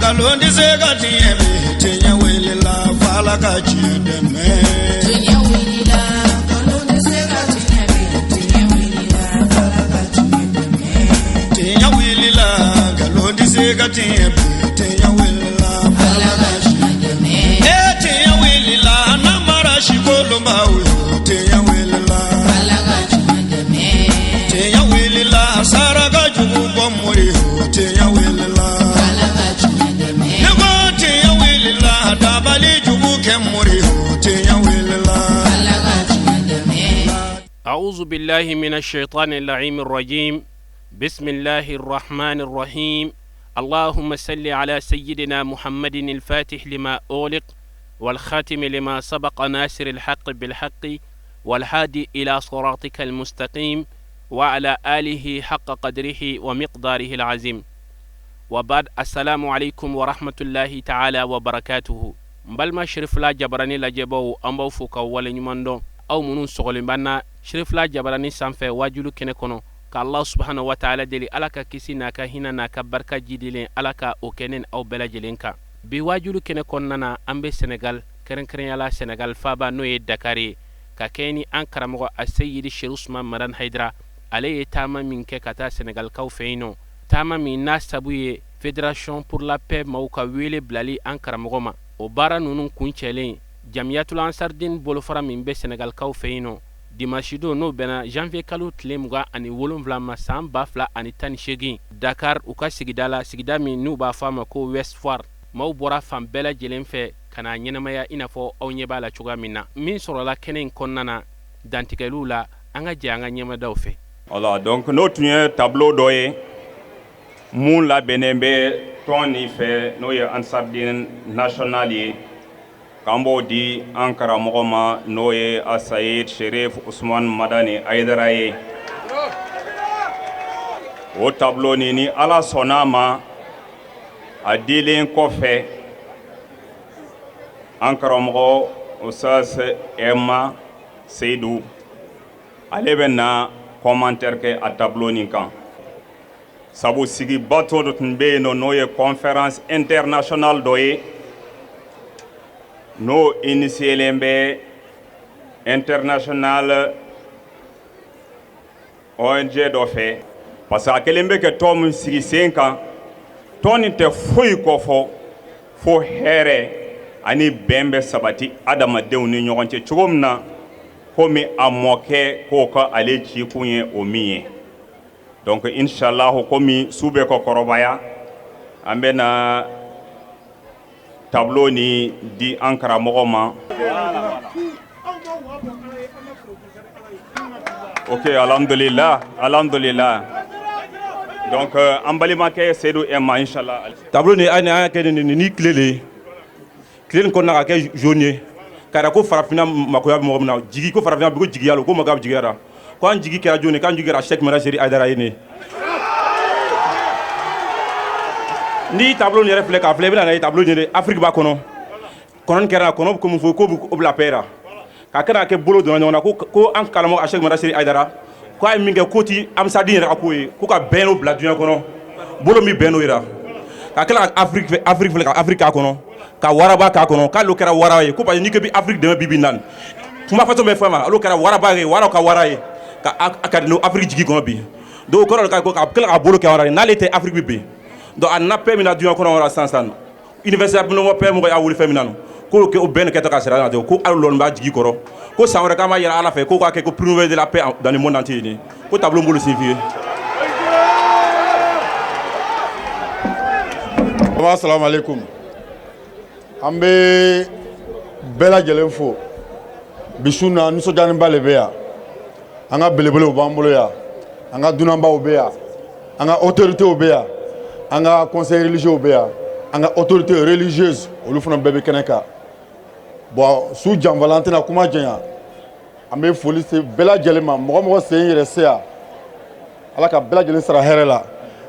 Nkalon tɛ se ka tiɲɛ bi, tiɲɛ wulila f'Ala ka tiɲɛ dɛmɛ. Tiɲɛ wulila, nkalon tɛ se ka tiɲɛ bi, tiɲɛ wulila f'Ala ka tiɲɛ dɛmɛ. Tiɲɛ wulila, nkalon tɛ se ka tiɲɛ bi, tiɲɛ wulila f'Ala Ala ka ka tiɲɛ dɛmɛ. E tiɲɛ wulila, namara sikolonbaw yo, tiɲɛ wulila. Ala ka tiɲɛ dɛmɛ. Tiɲɛ wulila, saraka jugu bɔ mori yo, tiɲɛ wulila. Ala ka tiɲɛ dɛmɛ. Ne ko tiɲɛ wulila, dabali jugu kɛ mori yo, tiɲɛ wulila. Ala ka tiɲɛ dɛmɛ. أعوذ بالله من الشيطان اللعين الرجيم. بسم الله الرحمن الرحيم. اللهم صل على سيدنا محمد الفاتح لما أغلق والخاتم لما سبق ناصر الحق بالحق والهادي إلى صراطك المستقيم وعلى آله حق قدره ومقداره العظيم. وبعد، السلام عليكم ورحمة الله تعالى وبركاته. N balima Sherifila Jabarani lajɛbaw, an b'aw fo k'aw waleɲuman dɔn, aw minnu sɔgɔlen b'an na Sherifila Jabarani sanfɛ wajulu kɛnɛ kɔnɔ, ka Allah subhanahu wa ta'ala deli, Ala ka kisi n'a ka hinɛ n'a ka barika jidilen, Ala ka o kɛ ne ni aw bɛɛ lajɛlen kan. Bi wajulu kɛnɛ kɔnɔna na, an bɛ Senegal, kɛrɛnkɛrɛnya la Senegal faaba, n'o ye Dakar ye, ka kɛɲɛ ni an karamɔgɔ Aseyidi Sherif Usman Madani Hayidara, ale ye taama min kɛ ka taa Senegalikaw fɛ yen nɔ, taama min n'a sabu ye Fédération pour la paix maaw ka wele bilali an karamɔgɔ ma. O baara ninnu kuncɛlen, Jamiyatul Ansardin bolofara min bɛ Senegalikaw fɛ yen nɔ, dimanche don, n'o bɛnna janvier kalo tile 27 ma san 2018, Dakar, u ka sigida la, sigida min n'u b'a fɔ a ma ko West Foire, maaw bɔra fan bɛɛ lajɛlen fɛ ka na ɲɛnamaya i n'a fɔ aw ɲɛ b'a la cogoya min na. Min sɔrɔla kɛnɛ in kɔnɔna na dantigɛliw la, an ka jɛ an ka ɲɛmadaw fɛ. Voilà, donc n'o tun ye tableau dɔ ye mun labɛnnen bɛ tɔn nin fɛ, n'o ye Ansardine national ye, k'an b'o di an karamɔgɔ ma, n'o ye Asayid Sherif Usman Madani Ayidara ye. O tableau nin, ni Ala sɔnna a ma, a dilen kɔfɛ, an karamɔgɔ Ustaz Emma Seydou, ale bɛ na commentaire kɛ a tableau nin kan, sabu sigibato dɔ tun bɛ yen nɔ, n'o ye conférence internationale dɔ ye, n'o initiélen bɛ international ONG dɔ fɛ, parce que a kɛlen bɛ kɛ tɔn min sigi sen kan, tɔn nin tɛ foyi kɔfɔ fo hɛrɛ ani bɛn bɛ sabati adamadenw ni ɲɔgɔn cɛ cogo min na, komi a mɔkɛ k'o ka ale cikun ye o min ye. Donc inshallah, komi su bɛ kɔ kɔrɔbaya, an bɛ na tableau ni di an karamɔgɔ ma. Ok, alhamdulillah, alhamdulillah. Donc an balimakɛ Seydou Emma, inshallah. Tableau ni an y'a kɛ ni tile de ye, tile nin kɔnɔna ka kɛ jaune ye, k'a yira ko farafinna makoya bɛ mɔgɔ min na, jigi ko farafinna ko jigiya lo, ko makoya bɛ jigiya la, ko an jigi kɛra jɔn ye, k'an jigi kɛra Cheikh Mara Seri Ayidara ye. Ne n'i tableau nin yɛrɛ filɛ k'a filɛ, i bɛna na ye tableau nin ye, Afrique b'a kɔnɔ, kɔnɔ nin kɛra kɔnɔ komi fɔ ko b'o bila paix la, ka kɛ kɛ bolo donna ɲɔgɔn na, ko an karamɔgɔ Cheikh Mara Seri Ayidara ko a ye min kɛ, ko ti Ansardine yɛrɛ ka ko ye, ko ka bɛn n'o bila diɲɛ kɔnɔ, bolo min bɛn n'o yira, ka tila ka Afrique fɛ, Afrique filɛ, ka Afrique k'a kɔnɔ, ka waraba k'a kɔnɔ, k'ale kɛra wara ye, ko parce que n'i ko bɛ Afrique dɛmɛ bi bi in na, kuma fɔtɔ bɛ fɛn ma, olu kɛra waraba ye, waraw ka wara ye, ka don Afrique jigi kɔnɔ bi. Donc o kɔrɔ de ka tila ka bolo kɛ wara ye, n'ale tɛ, Afrique bɛ bin. Donc a na paix min na diɲɛ kɔnɔ sisan sisan, université paix mɔgɔ y'a wuli fɛn min na, k'o o bɛɛ nin kɛtɔ ka sira ten, ko hali lɔnni b'a jigi kɔrɔ, ko san wɛrɛ k'an b'a yira Ala fɛ, ko k'a kɛ ko prix Nobel de la paix dans le monde entier nin, ko tableau b'olu signifier. Assalamu alaikum. An bɛ bɛɛ lajɛlen fo bi su na, nisɔndiyalenba de bɛ yan. An ka belebelew b'an bolo yan, an ka dunanbaw bɛ yan, an ka autorités bɛ yan, an ka conseil religieux bɛ yan, an ka autorités religieuses, olu fana bɛɛ bɛ kɛnɛ kan. Bon, su janfala, an tɛna kuma janya. An bɛ foli se bɛɛ lajɛlen ma, mɔgɔ mɔgɔ sen yɛrɛ se yan, Ala ka bɛɛ lajɛlen sara hɛrɛ la.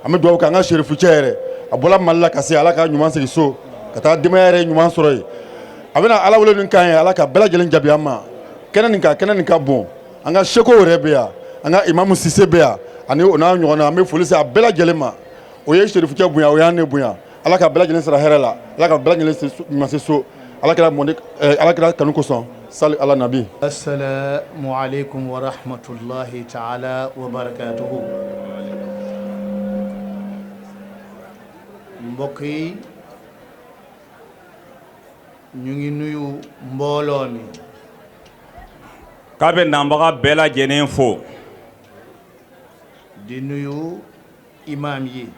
An bɛ dugawu kɛ an ka serifucɛ yɛrɛ, a bɔra Mali la ka se, Ala ka ɲuman segin so ka taa denbaya yɛrɛ ɲuman sɔrɔ yen. A bɛna Ala wele nin kan ye, Ala ka bɛɛ lajɛlen jaabi an ma. Kɛnɛ nin kan, kɛnɛ nin ka bon. An ka seko yɛrɛ bɛ yan, an ka imamu Sise bɛ yan, ani o n'a ɲɔgɔnna. An bɛ foli se a bɛɛ lajɛlen ma. O ye serifucɛ bonya, o y'an ne bonya. Ala ka bɛɛ lajɛlen sara hɛrɛ la, Ala ka bɛɛ lajɛlen ɲuman se so, Ala kira mɔden, Ala kira kanu kosɔn, sali ala nabi. Assalamu alaikum wa rahmatullahi ta'ala wa barakatuhu. Mbokk yi, ñu ngi nuyu mbooloo mi. K'a bɛ nabaga bɛɛ lajɛlen fo. Di nuyu imaam yi.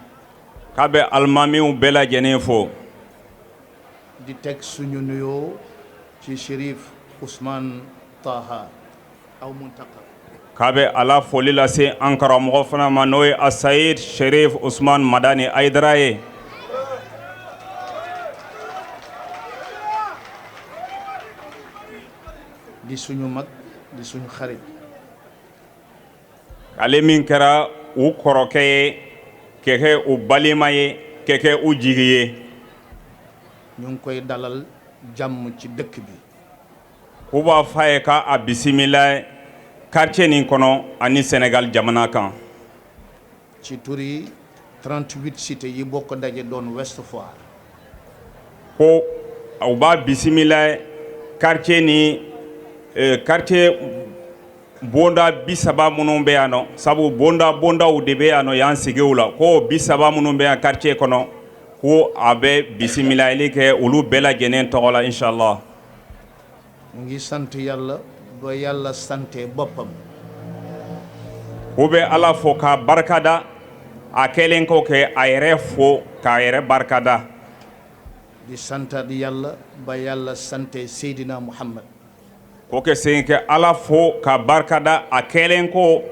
K'a bɛ alimamiw bɛɛ lajɛlen fo. Di teg suñu nuyoo ci Chérif Ousmane Taha aw Muntaka. K'a bɛ ala foli lase an karamɔgɔ fana ma, n'o ye Asayid Sherif Usman Madani Ayidara ye. Di suñu mag, di suñu xarit. Ale min kɛra u kɔrɔkɛ ye, kɛ kɛ u balima ye, kɛ kɛ u jigi ye. Ñu ngi koy dalal jàmm ci dëkk bi. K'u b'a fɔ a ye k'a bisimila quartier nin kɔnɔ ani Sénégal jamana kan. Ci turi 38 cités yi bokk daje doon Ouest Foire. Ko u b'a bisimila quartier ni quartier bonda 30 minnu bɛ yan nɔ, sabu bonda bondaw de bɛ yan nɔ yan sigiw la, ko 30 minnu bɛ yan quartier kɔnɔ, ko a bɛ bisimilayili kɛ olu bɛɛ lajɛlen tɔgɔ la, inshallah. Mu ngi sant Yàlla ba Yàlla sante boppam. K'u bɛ Ala fo k'a barikada, a kɛlen kɔ kɛ a yɛrɛ fo k'a yɛrɛ barikada. Di santaat Yàlla ba Yàlla sante Seydina Muhammad. Ko kɛ segin kɛ Ala fo k'a barikada, a kɛlen ko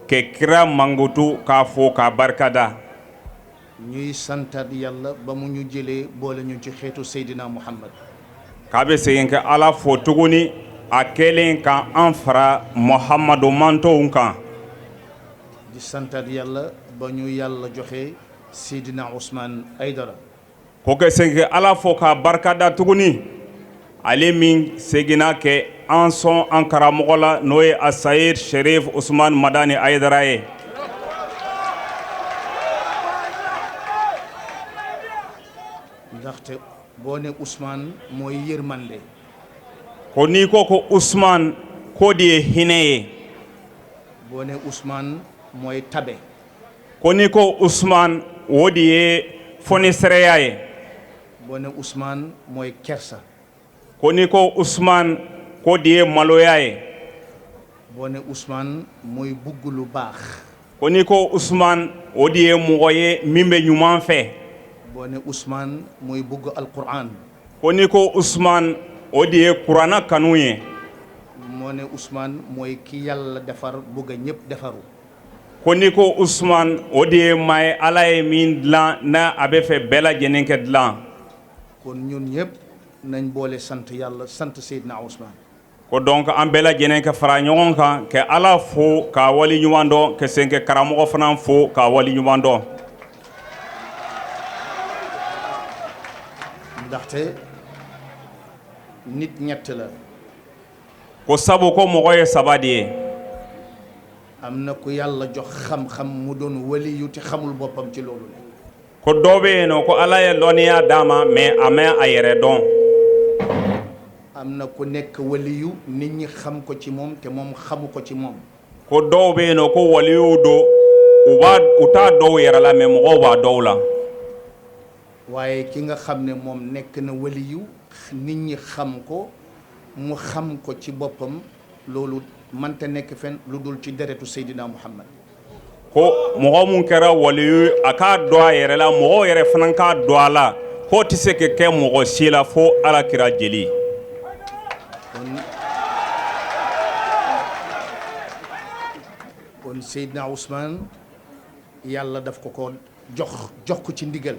kɛ kira mankutu k'a fo k'a barikada. Ñuy santaat Yàlla ba mu ñu jëlee boole ñu ci xeetu Seydina Muhammad. K'a bɛ segin kɛ Ala fo tuguni, a kɛlen ka an fara Muhamadu mantonw kan. Di santaat Yàlla ba ñu Yàlla joxe Seydina Ousmane Aydara. Ko kɛ segin kɛ Ala fo k'a barikada tuguni, ale min seginna kɛ an sɔn an karamɔgɔ la, n'o ye Asayid Sherif Usman Madani Ayidara ye. Ndaxte boo ne Ousmane mooy yërmande. Ko n'i ko ko Usman, k'o de ye hinɛ ye. Boo ne Ousmane mooy tabe. Ko n'i ko Usman, o de ye fonisereya ye. Boo ne Ousmane mooy kersa. Ko n'i ko Usman, k'o de ye maloya ye. Boo ne Ousmane mooy bugg lu baax. Ko n'i ko Usman, o de ye mɔgɔ ye min bɛ ɲuman fɛ. Boo ne Ousmane mooy bugg alquran. Ko n'i ko Usman, o de ye kuranna kanu ye. Moo ne Ousmane mooy ki Yàlla defar, bugg ñëpp defaru. Ko n'i ko Usman, o de ye maa ye Ala ye min dilan, n'a a bɛ fɛ bɛɛ lajɛlen kɛ dilan. Kon ñun ñëpp nañ boole sant Yàlla, sant Seydina Ousmane. Ko donc an bɛɛ lajɛlen ka fara ɲɔgɔn kan ka Ala fo k'a wali ɲuman dɔn, ka sen kɛ karamɔgɔ fana fo k'a wali ɲuman dɔn. Ndaxte nit ñett la. Ko sabu ko mɔgɔ ye saba de ye. Am na ku Yàlla jox xam-xam, mu doon waliyu te xamul boppam ci loolu la. Ko dɔ bɛ yen nɔ, ko Ala ye lɔnniya d'a ma, mais a ma a yɛrɛ dɔn. Am na ku nekk waliyu, nit ñi xam ko ci moom te moom xamu ko ci moom. Ko dɔw bɛ yen nɔ, ko waliyuw don, u b'a u t'a dɔw yɛrɛ la, mais mɔgɔw b'a dɔw la. Waaye ki nga xam ne moom nekk na waliyu, nit ñi xam ko, mu xam ko ci boppam, loolu mënta nekk fen lu dul ci deretu Seydina Muhammad. Ko mɔgɔ mun kɛra waliyu, a k'a dɔn a yɛrɛ la, mɔgɔw yɛrɛ fana k'a dɔn a la, k'o tɛ se ka kɛ mɔgɔ si la fo Ala kira jeli. Kon Seydina Ousmane, Yàlla daf ko jox, jox ko ci ndigal.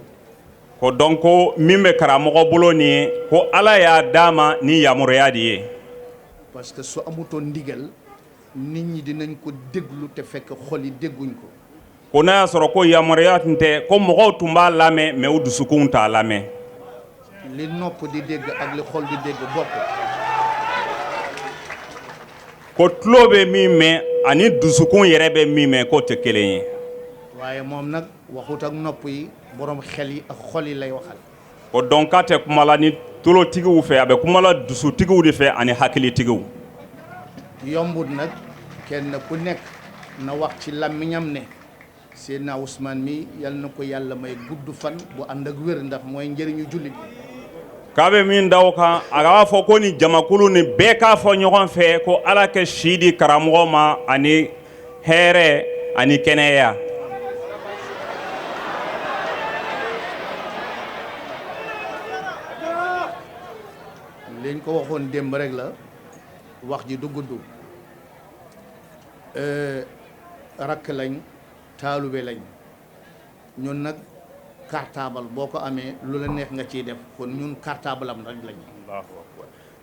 Ko donc ko min bɛ karamɔgɔ bolo nin ye, ko Ala y'a d'a ma ni yamaruya de ye. Parce que su amutoon ndigal, nit ñi dinañ ko déglu te fekk xol yi dégguñ ko. Ko n'a y'a sɔrɔ ko yamaruya tun tɛ, ko mɔgɔw tun b'a lamɛn, mais u dusukunw t'a lamɛn. Li nopp di dégg ak li xol di dégg bokk. Ko tulo bɛ min mɛn ani dusukun yɛrɛ bɛ min mɛn, k'o tɛ kelen ye. Waaye moom nag Waxut ak nopp yi, borom xel yi ak xol yi lay waxal. Ko donc k'a tɛ kuma la ni tulotigiw fɛ, a bɛ kuma la dusutigiw de fɛ ani hakilitigiw. Yombut nag kenn ku nekk na wax ci làmmiñam ne Seydina Ousmane mi, yal na ko Yàlla may gudd fan bu ànd ak wér, ndax mooy njëriñu jullit yi. K'a bɛ min da o kan, a b'a fɔ ko ni jamakulu ni bɛɛ k'a fɔ ɲɔgɔn fɛ ko Ala kɛ si di karamɔgɔ ma ani hɛrɛ ani kɛnɛya. Liñ ko waxoon démb rek la, wax ji du gudd. Rakk lañ, taalube lañ. Ñun nag cartable boo ko amee, lu la neex nga ciy def. Kon ñun cartable am rek lañ.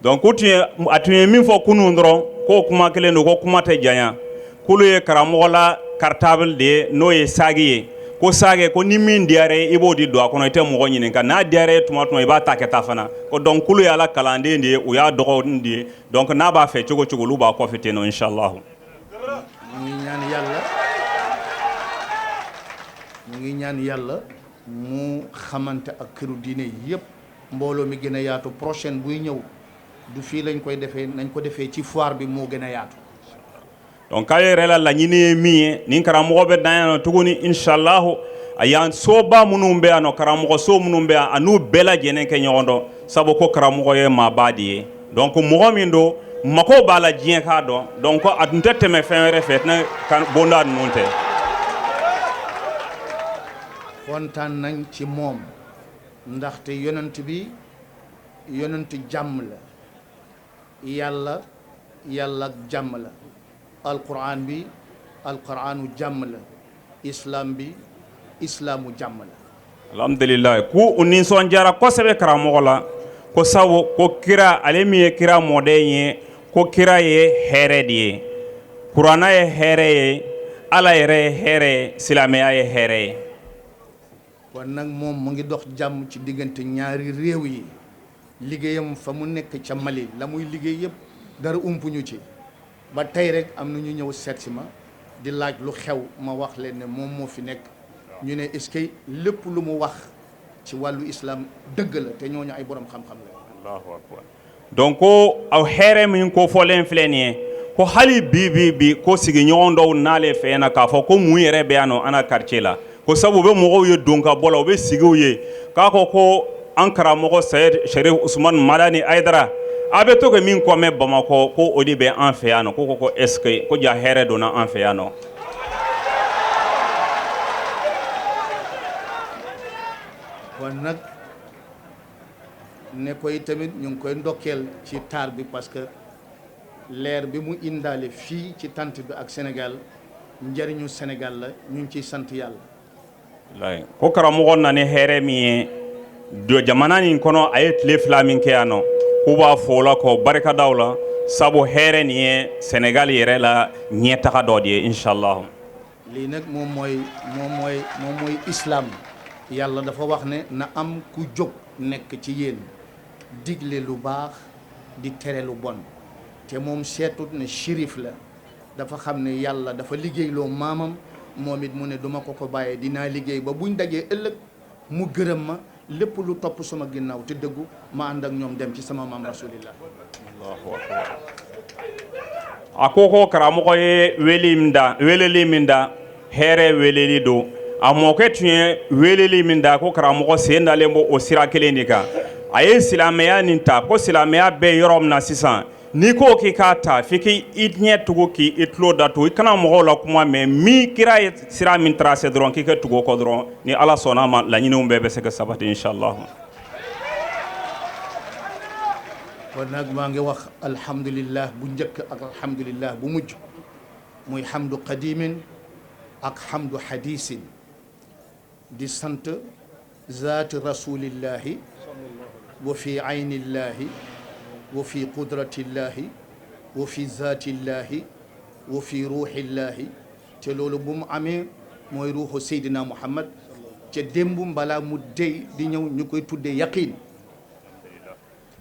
Donc u tun ye, a tun ye min fɔ kunun dɔrɔn, k'o kuma kelen don, ko kuma tɛ janya. K'olu ye karamɔgɔ la cartable de ye, n'o ye sagi ye, ko sage ko ni min diyara ye, i b'o di don a kɔnɔ, i tɛ mɔgɔ ɲininka. N'a diyara ye tuma tuma, i b'a ta kɛ taa fana. Ko donc k'olu ye ala kalanden de ye, u y'a dɔgɔnin de ye. Donc n'a b'a fɛ cogo cogo, olu b'a kɔfɛ ten nɔ, inshallah. Ñu ngi ñaan Yàlla, ñu ngi ñaan Yàlla mu xamante ak këru diine yépp, mbooloo mi gën a yaatu. Prochaine buy ñëw, du fii lañ koy defee, nañ ko defee ci foire bi, moo gën a yaatu. Donc k'ale yɛrɛ la laɲini ye min ye, nin karamɔgɔ bɛ dan yan nɔ tuguni, inshallah, a yan soba minnu bɛ yan nɔ, karamɔgɔ so minnu bɛ yan, a n'u bɛɛ lajɛlen kɛ ɲɔgɔn dɔn, sabu ko karamɔgɔ ye maaba de ye. Donc mɔgɔ min don, mako b'a la diɲɛ k'a dɔn. Donc a tun tɛ tɛmɛ fɛn wɛrɛ fɛ tɛnɛ kan bonda ninnu tɛ. Kontaan nañ ci moom, ndaxte yonent bi yonent jàmm la, Yàlla Yàlla ak jàmm la, Alquran bi Alquranu jàmm la, Islam bi Islaamu jàmm la. Alhamdulilayi, k'u u nisɔndiyara kosɛbɛ karamɔgɔ la, ko sabu ko kira, ale min ye kira mɔden ye, ko kira ye hɛrɛ de ye, Kuranna ye hɛrɛ ye, Ala yɛrɛ ye hɛrɛ ye, silamɛya ye hɛrɛ ye. Kon nag moom mu ngi dox jàmm ci diggante ñaari réew yi. Liggéeyam fa mu nekk ca Mali la muy liggéey yëpp, dara umpuñu ci. Ba tey rek am na ñu ñëw seet si ma di laaj lu xew, ma wax leen ne moom moo fi nekk. Ñu ne est-ce que lépp lu mu wax ci wàllu Islam dëgg la, te ñooñu ay borom xam-xam la. Allahu akbar. Donc ko aw hɛrɛ min ko fɔlen filɛ nin ye, ko hali bi bi bi, ko sigiɲɔgɔn dɔw n'ale fɛ na k'a fɔ ko mun yɛrɛ bɛ yan nɔ an na quartier la, ko sabu u bɛ mɔgɔw ye don ka bɔ la, u bɛ sigiw ye k'a ko ko an karamɔgɔ Sayid Sherif Usman Madani Ayidara, a bɛ to ka min kɔmɛ Bamakɔ, ko o de bɛ an fɛ yan nɔ. Ko est ce que ko ja hɛrɛ donna an fɛ yan nɔ? Kon nag ne koy tamit ñu ngi koy ndokkeel ci taar bi, parce que leer bi mu indaale fii ci tant bi ak Sénégal, njëriñu Sénégal la. Ñu ngi ciy sant Yàlla. Wallahi. Ko karamɔgɔ na ni hɛrɛ min ye do jamana nin kɔnɔ, a ye tile 2 min kɛ yan nɔ, k'u b'a fo o la k'o barikada o la, sabu hɛrɛ nin ye Sénégal yɛrɛ la ɲɛtaga dɔ de ye, inshallah. Lii nag moom mooy Islam. Yàlla dafa wax ne na am ku jóg nekk ci yéen, digle lu baax, di tere lu bon. Te moom seetut ne shérif la, dafa xam ne Yàlla dafa liggéeyloo maamam. Moom it mu ne duma ko ko bàyyee, dinaa liggéey ba buñ dajee ëllëg mu gërëm ma. Lépp lu topp sama ginnaaw te dëggu, ma ànd ak ñoom dem ci sama maam Rasulillah. Allahu akbar. A ko ko karamɔgɔ ye wele min da, weleli min da, hɛrɛ weleli don. A mɔkɛ tun ye weleli min da, ko karamɔgɔ sen dalen b'o o sira kelen de kan. A ye silamɛya nin ta, ko silamɛya bɛ yɔrɔ min na sisan, n'i ko k'i k'a ta, f'i k'i ɲɛ tugu, k'i i tulo datugu, i kana mɔgɔw la kuma mɛn. Min kira ye sira min tracé dɔrɔn, k'i ka tugu o kɔ dɔrɔn. Ni Ala sɔnna a ma, laɲiniw bɛɛ bɛ se ka sabati, inshallah. Kon nag maa ngi wax alhamdulillah bu njëkk ak alhamdulillah bu mujj, muy hamdu qadimin ak hamdu hadisin, di sant zaati Rasulillahi wa fi aynillahi wa fi qudratillahi wa fi zaatillahi wa fi ruuxillahi. Te loolu bu mu amee mooy ruuxu Seydina Muhammad ca démb balaa mu dey di ñëw, ñu koy tuddee yaqin.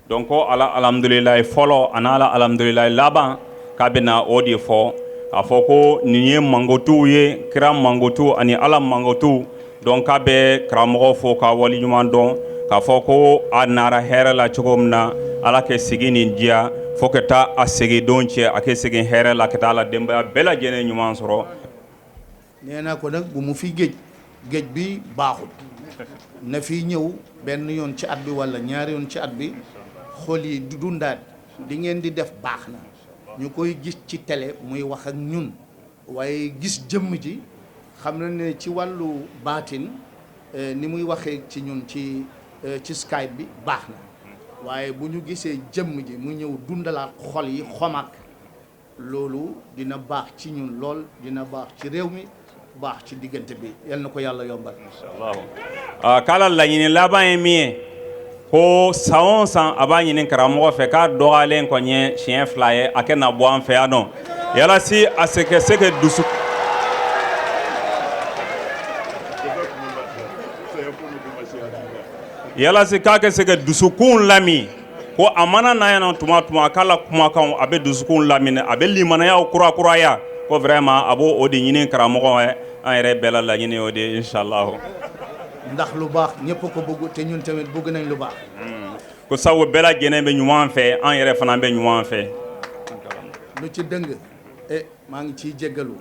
Donc ko ala alhamdulilayi fɔlɔ a n'a la alhamdulilayi laban, k'a bɛna o de fɔ, k'a fɔ ko nin ye mangotuw ye, kira mangotu ani Ala mangotu. Donc k'a bɛ karamɔgɔ fo ka waleɲuman dɔn k'a fɔ ko a nara hɛrɛ la cogo min na, Ala kɛ segin nin diya fo ka taa a segin don cɛ, a kɛ segin hɛrɛ la ka taa la denbaya bɛɛ lajɛlen ɲuman sɔrɔ. Nee naa ko nag bu mu fi géej géej bi baaxul na fi ñëw benn yoon ci at bi walla ñaari yoon ci at bi, xol yi du dundaat. Di ngeen di def baax na, ñu koy gis ci télé muy wax ak ñun, waaye gis jëmm ji xam na ne ci wàllu baatin ni muy waxee ci ñun ci Skype bi baax na, waaye bu ñu gisee jëmm ji mu ñëw dundalaat xol yi xomaak, loolu dina baax ci ñun lool, dina baax ci réew mi, baax ci diggante bi. Yal na ko Yàlla yombal. K'a la laɲini laban ye min ye, ko san o san a b'a ɲini karamɔgɔ fɛ k'a dɔgɔyalen kɔni ye siɲɛ 2 ye, a kɛ na bɔ an fɛ yan nɔ yalasi a se ka se ka dusu yalasi k'a kɛ se ka dusukun lami, ko a mana na yan nɔ tuma tuma, k'a la kumakanw a bɛ dusukun lamini, a bɛ limanayaw kurakuraya, ko vraiment a b'o o de ɲini karamɔgɔ ye. An yɛrɛ bɛɛ la laɲini o de ye, inshallah. Ndax lu baax ñëpp ko bëgg, te ñun tamit bëgg nañ lu baax. Ko sabu bɛɛ lajɛlen bɛ ɲuman fɛ, an yɛrɛ fana bɛ ɲuman fɛ. Lu ci dëng maa ngi ciy jéggalu,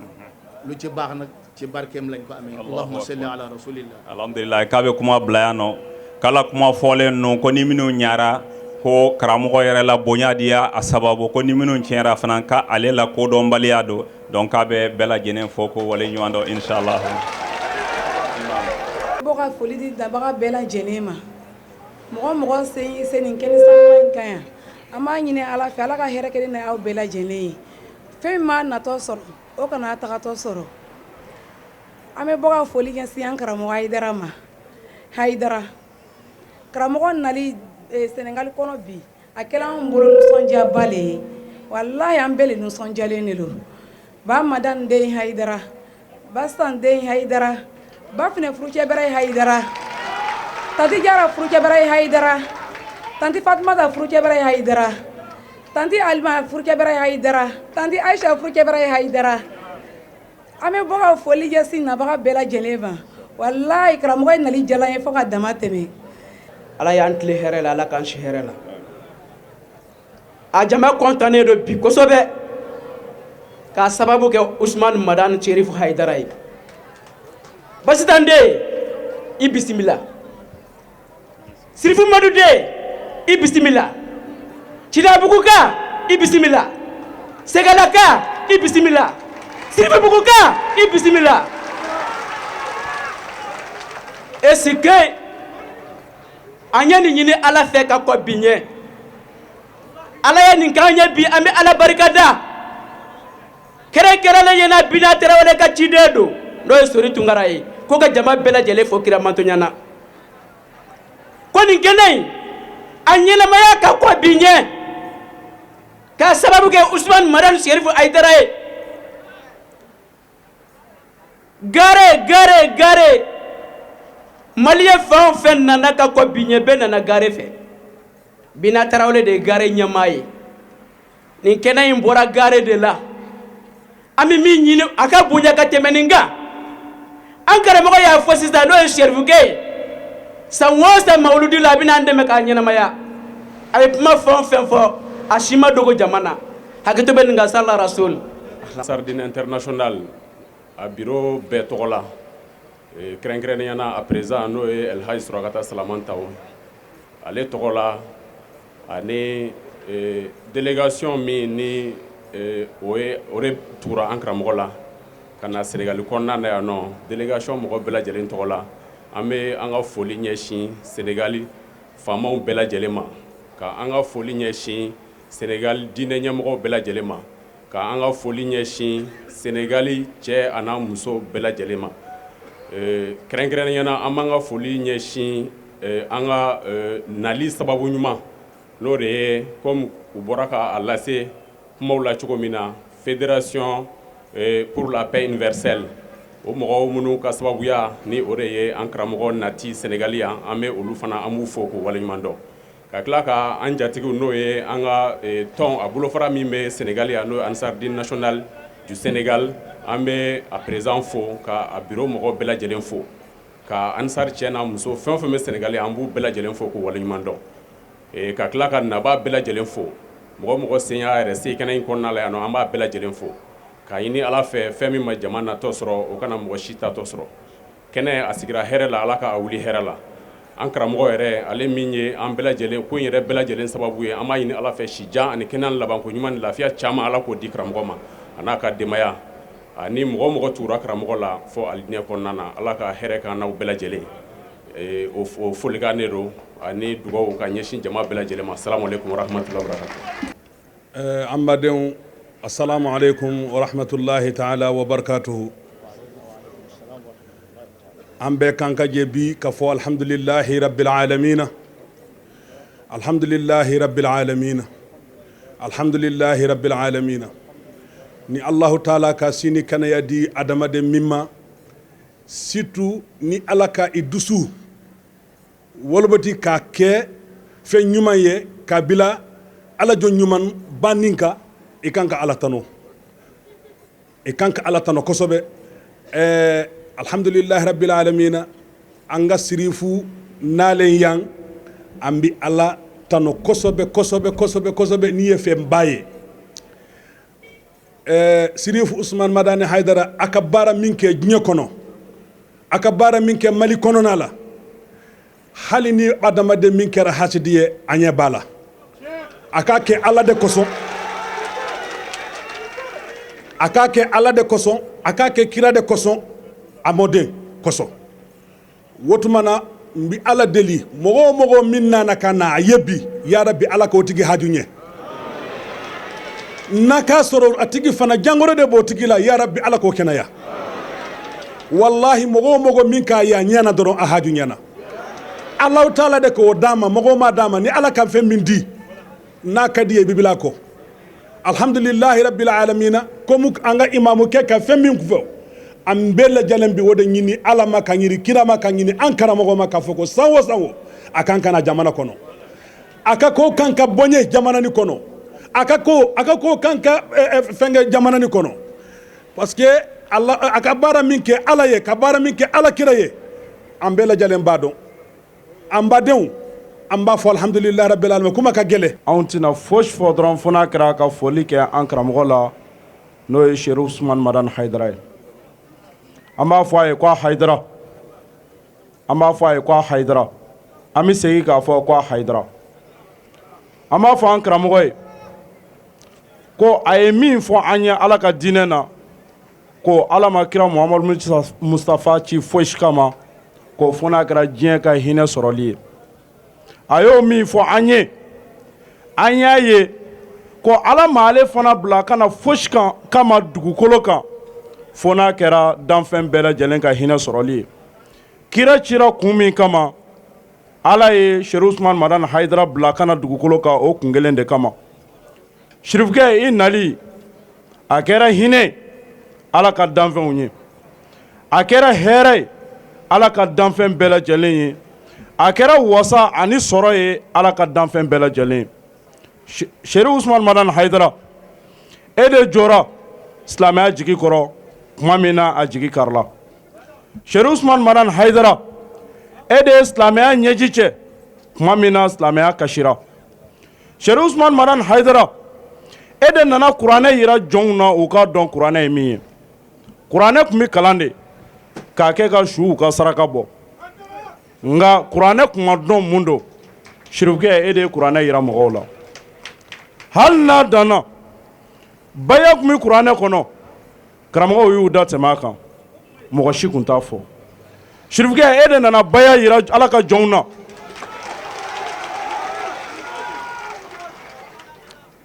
lu ci baax nag ci barkeem lañ ko amee. Allahumma salli ala rasulillah. Alhamdulilah. K'a bɛ kuma bila yan nɔ, k'ala kuma fɔlen ninnu, ko ni minnu ɲara, ko karamɔgɔ yɛrɛ la bonya di y'a sababu, ko ni minnu tiɲɛra fana, k'ale la kodɔnbaliya don. Donc k'a bɛ bɛɛ lajɛlen fo ko waleɲuman dɔn, inshallah. Bɔ ka foli di dabaga bɛɛ lajɛlen ma, mɔgɔ mɔgɔ sen se nin kɛnɛ sanuman in kan yan, an b'a ɲini Ala fɛ, Ala ka hɛrɛ kelen na aw bɛɛ lajɛlen ye. Fɛn min b'a natɔ sɔrɔ, o kana tagatɔ sɔrɔ. An bɛ bɔ ka foli ɲɛsin an karamɔgɔ Hayidara ma. Hayidara karamɔgɔ nali Senegali kɔnɔ bi, a kɛla anw bolo nisɔndiyaba le ye. Walahi, an bɛɛ le nisɔndiyalen de don. Ba Madani den Hayidara, ba San den Hayidara, ba Finɛ furucɛ bɛrɛ ye Hayidara, tanti Jara furucɛ bɛrɛ ye Hayidara, tanti Fatumata furucɛ bɛrɛ ye Hayidara, tanti Alima furucɛ bɛrɛ ye Hayidara, tanti Aisha furucɛ bɛrɛ ye Hayidara. An bɛ bɔ ka foli ɲɛsin nabaga bɛɛ lajɛlen ma. Walahi, karamɔgɔ ye nali diyala n ye fo ka dama tɛmɛ. Ala y'an tile hɛrɛ la, Ala k'an si hɛrɛ la. A jama kɔntannen don bi kosɛbɛ k'a sababu kɛ Usumani Madani Serifu Hayidara ye. Basitan den, i bisimila. Sirifu Madu den, i bisimila. Cidabuguka, i bisimila. Segalaka, i bisimila. Sirifubuguka, i bisimila. Est-ce que an ye nin ɲini Ala fɛ ka kɔ bi ɲɛ? Ala ye nin k'an ɲɛ bi, an bɛ Ala barika da. Kɛrɛnkɛrɛnlen ɲɛna, Bina Tarawele ka ciden don, n'o ye Sori Tunkara ye, ko ka jama bɛɛ lajɛlen fo kira mantonya na, ko nin kɛnɛ in a ɲɛnamaya ka kɔ bi ɲɛ k'a sababu kɛ Usumani Madani Serifu Hayidara ye. Gare gare gare, maliyɛn fɛn o fɛn nana ka kɔ bi ɲɛ, bɛɛ nana gare fɛ. Bina Tarawele de ye gare ɲɛmaa ye. Nin kɛnɛ in bɔra gare de la. An bɛ min ɲini, a ka bonya ka tɛmɛ nin kan. An karamɔgɔ y'a fɔ sisan, n'o ye Serifukɛ ye, san o san mawuludi la, a bɛna an dɛmɛ k'a ɲɛnamaya. A ye kuma fɛn o fɛn fɔ, a si ma dogo jama na. Hakɛto bɛ nin kan. Sala rasul. Sardine International a bureau bɛɛ tɔgɔ la, kɛrɛnkɛrɛnnenya na a président, n'o ye Elhaji Surakata Salamantaw, ale tɔgɔ la, ani délégation min ni o ye o de tugura an karamɔgɔ la ka na Sénégali kɔnɔna na yan nɔ, délégation mɔgɔ bɛɛ lajɛlen tɔgɔ la, an bɛ an ka foli ɲɛsin Sénégali faamaw bɛɛ lajɛlen ma, ka an ka foli ɲɛsin Sénégal diinɛ ɲɛmɔgɔw bɛɛ lajɛlen ma, ka an ka foli ɲɛsin Sénégali cɛ a n'a muso bɛɛ lajɛlen ma. Kɛrɛnkɛrɛnnenya na, an b'an ka foli ɲɛsin an ka nali sababu ɲuman, n'o de ye, comme u bɔra k'a lase kumaw la cogo min na, Fédération pour la paix universelle, o mɔgɔw minnu ka sababuya ni o de ye an karamɔgɔ nati Sénégal yan, an bɛ olu fana, an b'u fo k'u waleɲuman dɔn, ka tila ka an jatigiw, n'o ye an ka tɔn a bolofara min bɛ Sénégal yan, n'o ye Ansardine national du Sénégal, an bɛ a président fo, ka a bureau mɔgɔw bɛɛ lajɛlen fo. Ka ansari cɛ n'a muso fɛn o fɛn bɛ Senegali an b'u bɛɛ lajɛlen fo k'u waleɲuman dɔn. Ka tila ka nabaa bɛɛ lajɛlen fo, mɔgɔ mɔgɔ sen y'a yɛrɛ se kɛnɛ in kɔnɔna la yan nɔ, an b'a bɛɛ lajɛlen fo. K'a ɲini Ala fɛ fɛn min ma jama natɔ sɔrɔ, o kana mɔgɔ si taatɔ sɔrɔ. Kɛnɛ a sigira hɛrɛ la, Ala k'a wuli hɛrɛ la. An karamɔgɔ yɛrɛ, ale min ye an bɛɛ lajɛlen ko in yɛrɛ bɛɛ lajɛlen sababu ye, an b'a ɲini Ala fɛ si jan ani kɛnɛya labanko ɲuman ni lafiya caman, Ala k'o di karamɔgɔ ma a n'a ka denbaya ani mɔgɔ o mɔgɔ tugura karamɔgɔ la fɔ alijinɛ kɔnɔna na, Ala ka hɛrɛ k'an n'aw bɛɛ lajɛlen. O folikan de don ani dugawu ka ɲɛsin jama bɛɛ lajɛlen ma. Salamu aleykum warahmatulahi wabarakatuh. An badenw, assalamu aleykum warahmatulahi taala wabarakatuhu. An bɛɛ kan ka jɛ bi ka fɔ alhamdulilahi rabbil alamina, alhamdulilahi rabbil alamina, alhamdulilahi rabbil alamina. Ni Allahu taala ka si ni kɛnɛya di adamaden min ma, surtout ni Ala ka i dusu wolobati k'a kɛ fɛn ɲuman ye k'a bila ala jɔn ɲuman bannin kan, i kan ka Ala tanu, i kan ka Ala tanu kosɛbɛ. Ɛɛ alhamdulilahi rabbil alamina, an ka sirifu nalen yan, an bɛ Ala tanu kosɛbɛ kosɛbɛ kosɛbɛ kosɛbɛ. Nin ye fɛnba ye. Ɛɛ sirifu Usman Madani Hayidara, a ka baara min kɛ diɲɛ kɔnɔ, a ka baara min kɛ Mali kɔnɔna la, hali ni adamaden min kɛra hasidi ye, an ɲɛ b'a la. A k'a kɛ Ala de kosɔn, a k'a kɛ Ala de kosɔn, a k'a kɛ kira de kosɔn, a mɔden kosɔn. O tuma na n bɛ Ala deli, mɔgɔ o mɔgɔ min nana ka na a ye bi, yarabi Ala k'o tigi haju ɲɛ. N'a k'a sɔrɔ a tigi fana jangoro de b'o tigi la, yarabi Ala k'o kɛnɛya. Walahi, mɔgɔ o mɔgɔ min k'a ye a ɲɛna dɔrɔn, a haju ɲɛna. Alahu taala de k'o d'a ma, mɔgɔw m'a d'a ma. Ni Ala ka fɛn min di, n'a ka di ye, i bɛ bila a kɔ. Alhamdulilahi rabbil alamina. Komi an ka imamukɛ ka fɛn min fɔ, an bɛɛ lajɛlen bi o de ɲini Ala ma, ka ɲini kira ma, ka ɲini an karamɔgɔ ma, k'a fɔ ko san o san o a kan ka na jamana kɔnɔ, a ka ko kan ka bonya jamana nin kɔnɔ, a ka ko kan ka fɛnkɛ jamana nin kɔnɔ, parce que ala a ka baara min kɛ Ala ye, ka baara min kɛ Ala kira ye, an bɛɛ lajɛlen b'a dɔn. An badenw, an b'a fɔ alhamdulilahi rabbil alamin. Kuma ka gɛlɛn. Anw tɛna fosi fɔ dɔrɔn fo n'a kɛra ka foli kɛ an karamɔgɔ la, n'o ye Serifu Usumani Madani Hayidara ye. An b'a fɔ a ye ko a Hayidara, an b'a fɔ a ye ko a Hayidara, an bɛ segin k'a fɔ ko a Hayidara. An b'a fɔ an karamɔgɔ ye ko a ye min fɔ an ye Ala ka diinɛ na, ko Ala ma kira Muhamadu Mustafa ci fosi kama ko fo n'a kɛra diɲɛ ka hinɛ sɔrɔli ye. A y'o min fɔ an ye, an y'a ye ko Ala ma ale fana bila ka na fosi kan kama dugukolo kan fo n'a kɛra danfɛn bɛɛ lajɛlen ka hinɛ sɔrɔli ye. Kira cira kun min kama, Ala ye Serifu Usumani Madani Hayidara bila ka na dugukolo kan o kun kelen de kama. Sirifukɛ, i nali a kɛra hinɛ Ala ka danfɛnw ye, a kɛra hɛrɛ ye Ala ka danfɛn bɛɛ lajɛlen ye, a kɛra wasa ani sɔrɔ ye Ala ka danfɛn bɛɛ lajɛlen ye. Serifu Usumani Madani Hayidara, e de jɔra silamɛya jigi kɔrɔ tuma min na a jigi karila. Serifu Usumani Madani Hayidara, e de ye silamɛya ɲɛji cɛ tuma min na silamɛya kasira. Serifu Usumani Madani Hayidara, e de nana kuranɛ yira jɔnw na u k'a dɔn kuranɛ ye min ye. Kuranɛ tun bɛ kalan de k'a kɛ ka suw ka saraka bɔ, nka kuranɛ tun ma dɔn mun don. Sirifukɛ, e de ye kuranɛ yira mɔgɔw la. Hali n'a danna baya tun bɛ kuranɛ kɔnɔ, karamɔgɔw y'u da tɛmɛ a kan, mɔgɔ si tun t'a fɔ. Sirifukɛ, e de nana baya yira Ala ka jɔnw na.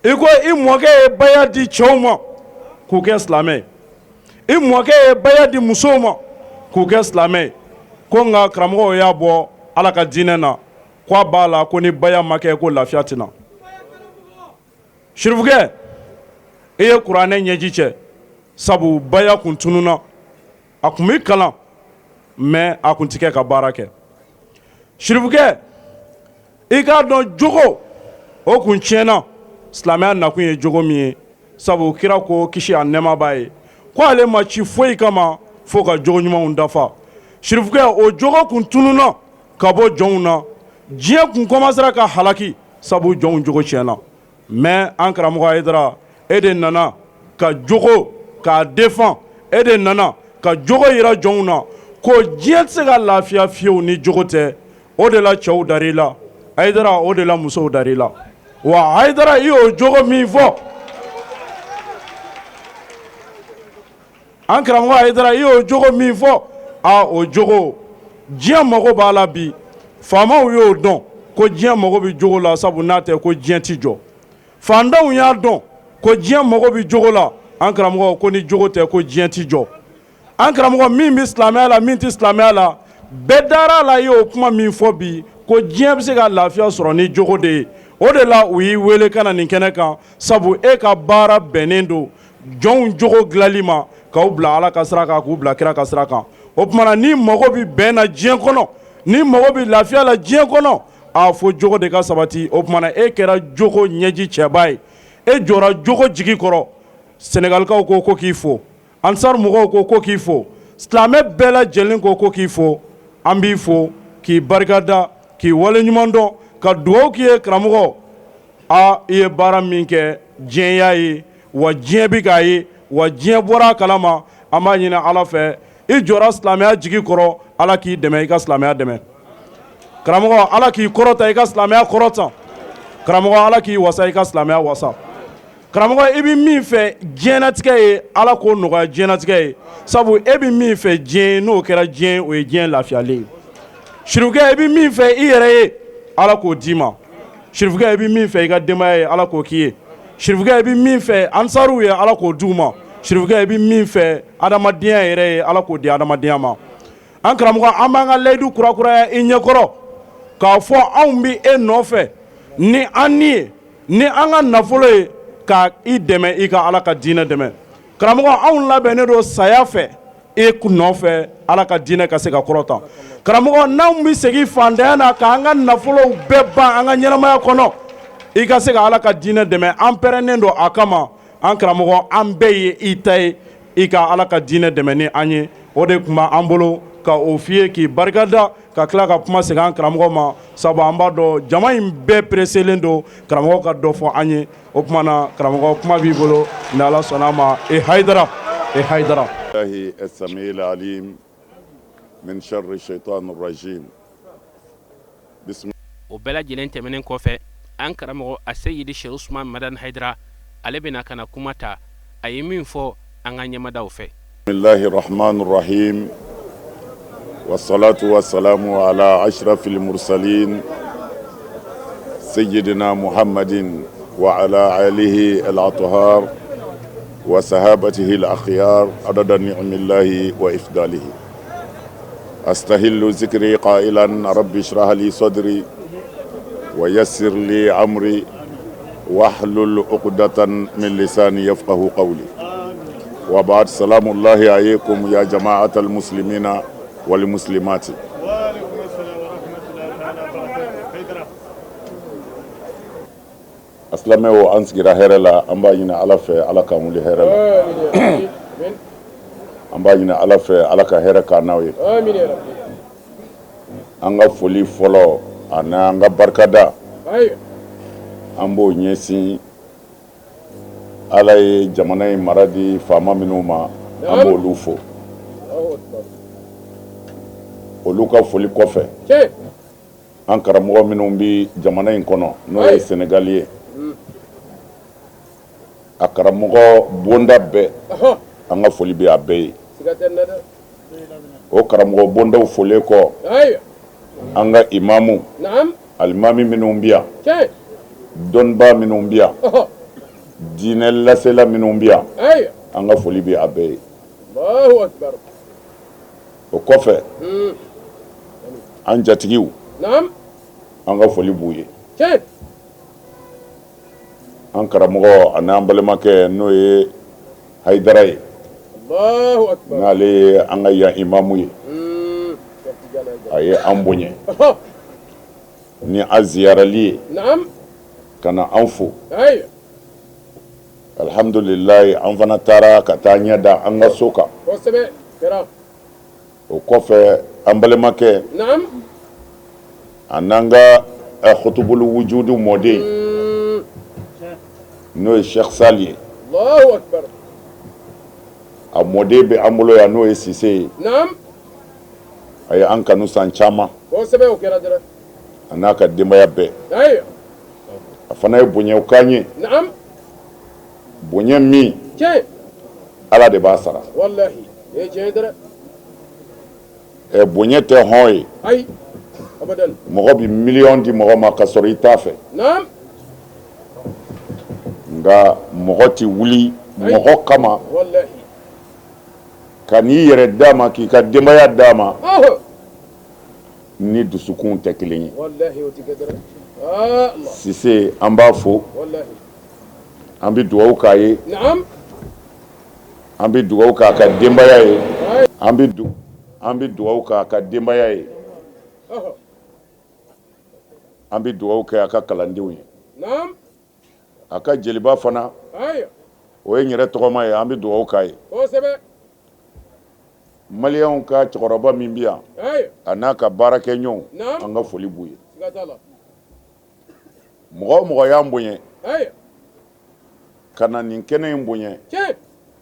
I ko i mɔkɛ ye baya di cɛw ma k'u kɛ silamɛ ye, i mɔkɛ ye baya di musow ma k'u kɛ silamɛ ye, ko nka karamɔgɔw y'a bɔ Ala ka diinɛ na, ko a b'a la ko ni baya ma kɛ ko lafiya tɛ na. Sirifukɛ, i ye kuranɛ ɲɛji cɛ, sabu baya kun tununna, a tun bɛ kalan mais a tun tɛ kɛ ka baara kɛ. Sirifukɛ, i k'a dɔn jogo o kun tiɲɛna. Silamɛya nakun ye jogo min ye, sabu kira ko kisi a nɛɛma b'a ye ko ale ma ci foyi kama fo ka jogo ɲumanw dafa. Sirifukɛ, o jogo kun tununna ka bɔ jɔnw na. Diɲɛ kun kɔmansera ka halaki sabu jɔnw jogo tiɲɛna. Mais an karamɔgɔ Hayidara, e de nana ka jogo k'a défend, e de nana ka jogo yira jɔnw na ko diɲɛ tɛ se ka lafiya fiyewu ni jogo tɛ. O de la cɛw dar'i la Hayidara, o de la musow dar'i la. Wa Hayidara, i y'o jogo min fɔ an karamɔgɔ Hayidara, i y'o jogo min fɔ, a o jogo diɲɛ mago b'a la bi. Faamaw y'o dɔn ko diɲɛ mago bɛ jogo la, sabu n'a tɛ ko diɲɛ tɛ jɔ. Fantanw y'a dɔn ko diɲɛ mago bɛ jogo la, an karamɔgɔ, ko ni jogo tɛ ko diɲɛ tɛ jɔ. An karamɔgɔ, min bɛ silamɛya la, min tɛ silamɛya la, bɛɛ dara a la. I y'o kuma min fɔ bi ko diɲɛ bɛ se ka lafiya sɔrɔ ni jogo de ye, o de la u y'i wele ka na nin kɛnɛ kan, sabu e ka baara bɛnnen don jɔnw jogo dilanli ma, k'aw bila Ala ka sira kan, k'u bila kira ka sira kan. O tuma na, ni mago bɛ bɛn na diɲɛ kɔnɔ, ni mago bɛ lafiya la diɲɛ kɔnɔ, a fo jogo de ka sabati. O tuma na, e kɛra jogo ɲɛji cɛba ye, e jɔra jogo jigi kɔrɔ. Senegalikaw ko k'i fo, Ansar mɔgɔw ko k'i fo, silamɛ bɛɛ lajɛlen ko k'i fo. An b'i fo k'i barikada, k'i waleɲuman dɔn, ka dugawu k'i ye. Karamɔgɔ, a i ye baara min kɛ, diɲɛ y'a ye, wa diɲɛ bɛ k'a ye, wa diɲɛ bɔra a kalama. An b'a ɲini Ala fɛ, i jɔra silamɛya jigi kɔrɔ, Ala k'i dɛmɛ, i ka silamɛya dɛmɛ. Karamɔgɔ, Ala k'i kɔrɔta, i ka silamɛya kɔrɔta. Karamɔgɔ, Ala k'i wasa, i ka silamɛya wasa. Karamɔgɔ, i bɛ min fɛ diɲɛnatigɛ ye, Ala k'o nɔgɔya diɲɛnatigɛ ye, sabu e bɛ min fɛ diɲɛ ye, n'o kɛra diɲɛ, o ye diɲɛ lafiyalen ye. Sirifukɛ, i bɛ min fɛ i yɛrɛ ye, Ala k'o d'i ma. Sirifukɛ, i bɛ min fɛ i ka denbaya ye, Ala k'o k'i ye. Sirifukɛ, i bɛ min fɛ ansaruw ye, Ala k'o d'u ma. Sirifukɛ, i bɛ min fɛ adamadenya yɛrɛ ye, Ala k'o di adamadenya ma. An karamɔgɔ, an b'an ka layidu kurakuraya i ɲɛkɔrɔ k'a fɔ anw bɛ e nɔfɛ ni an ni ye, ni an ka nafolo ye, ka i dɛmɛ, i ka Ala ka diinɛ dɛmɛ. Karamɔgɔ, anw labɛnnen don saya fɛ e nɔfɛ, Ala ka diinɛ ka se ka kɔrɔta. Karamɔgɔ, n'anw bɛ segin fantanya na k'an ka nafolow bɛɛ ban an ka ɲɛnamaya kɔnɔ, i ka se ka Ala ka diinɛ dɛmɛ, an pɛrɛnnen don a kama. An karamɔgɔ, an bɛɛ ye i ta ye, i ka Ala ka diinɛ dɛmɛ ni an ye. O de tun b'an bolo ka o f'i ye, k'i barikada, ka tila ka kuma segin an karamɔgɔ ma, sabu an b'a dɔn jama in bɛɛ pereselen don karamɔgɔ ka dɔ fɔ an ye. O tuma na, karamɔgɔ, kuma b'i bolo ni Ala sɔnna a ma. E Hayidara, e Hayidara. السميع العليم من شر الشيطان الرجيم بسم O bɛɛ lajɛlen tɛmɛnen kɔfɛ, an karamɔgɔ Aseyidi Sɛki Usumani Madani Hayidara, ale bɛna ka na kuma ta, a ye min fɔ an ka ɲɛmadaw fɛ. الله الرحمن الرحيم والصلاة والسلام على أشرف المرسلين سيدنا محمد وعلى آله الأطهار وصحابته الأخيار عدد نعم الله وإفضاله. أستهل ذكري قائلا: رب اشرح لي صدري ويسر لي أمري واحلل عقدة من لساني يفقه قولي. وبعد، سلام الله عليكم يا جماعة المسلمين والمسلمات. وعليكم السلام ورحمة الله تعالى وبركاته. Asilamɛw, an sigira hɛrɛ la. An b'a ɲini Ala fɛ, Ala k'an wuli hɛrɛ la. An b'a ɲini Ala fɛ, Ala ka hɛrɛ k'an n'aw ye. An ka foli fɔlɔ ani an ka barikada, an b'o ɲɛsin Ala ye jamana in mara di faama minnu ma, an b'olu fo. Olu ka foli kɔfɛ, an karamɔgɔ minnu bɛ jamana in kɔnɔ, n'o ye Senegali ye, a karamɔgɔ bonda bɛɛ, an ka foli bɛ a bɛɛ ye. O karamɔgɔ bondaw folen kɔ, an ka imamu, alimami minnu bɛ yan, dɔnnibaa minnu bɛ yan, diinɛ lasela minnu bɛ yan, an ka foli bɛ a bɛɛ ye. O kɔfɛ, an jatigiw, an ka foli b'u ye. An karamɔgɔ ani an balimakɛ, n'o ye Hayidara ye, n'ale ye an ka yan imamu ye, a ye an bonya ni a ziyarali ye ka na an fo. Alihamdulilayi, an fana taara ka taa ɲɛ da an ka so kan. O kɔfɛ, an balimakɛ, a n'an ka kutubulu wujudu mɔden, n'o ye Sheikh Sali ye, a mɔden bɛ an bolo yan, n'o ye Sise ye. A ye an kanu san caman, a n'a ka denbaya bɛɛ. A fana ye bonyaw k'an ye, bonya min Ala de b'a sara. Ɛ, bonya tɛ hɔn ye. Mɔgɔ bɛ miliyɔn di mɔgɔ ma ka sɔrɔ i t'a fɛ, nka mɔgɔ tɛ wuli mɔgɔ kama ka n'i yɛrɛ d'a ma, k'i ka denbaya d'a ma, ni dusukun tɛ kelen ye. Sise, an b'a fo, an bɛ dugawu k'a ye, an bɛ dugawu k'a ka denbaya ye, an bɛ dugawu k'a ka denbaya ye, an bɛ dugawu kɛ a ka kalandenw ye, a ka jeliba fana, o ye n yɛrɛ tɔgɔma ye, an bɛ dugawu k'a ye. Maliyɛnw ka cɛkɔrɔba min bɛ yan, a n'a ka baarakɛɲɔgɔnw, an ka foli b'u ye. Mɔgɔ o mɔgɔ y'an bonya ka na nin kɛnɛ in bonya,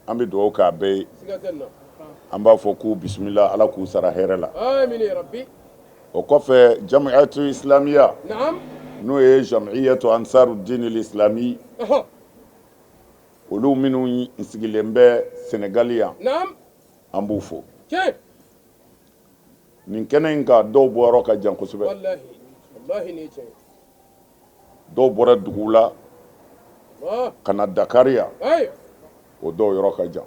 an bɛ dugawu k'a bɛɛ ye. An b'a fɔ k'u bisimila, Ala k'u sara hɛrɛ la. O kɔfɛ, jamiyatu islamiya, n'o ye jamiyatu ansaru dini islami, olu minnu sigilen bɛ Senegali yan, an b'u fo. Nin kɛnɛ in kan, dɔw bɔyɔrɔ ka jan kosɛbɛ, dɔw bɔra dugu la ka na Dakari yan, o dɔw yɔrɔ ka jan.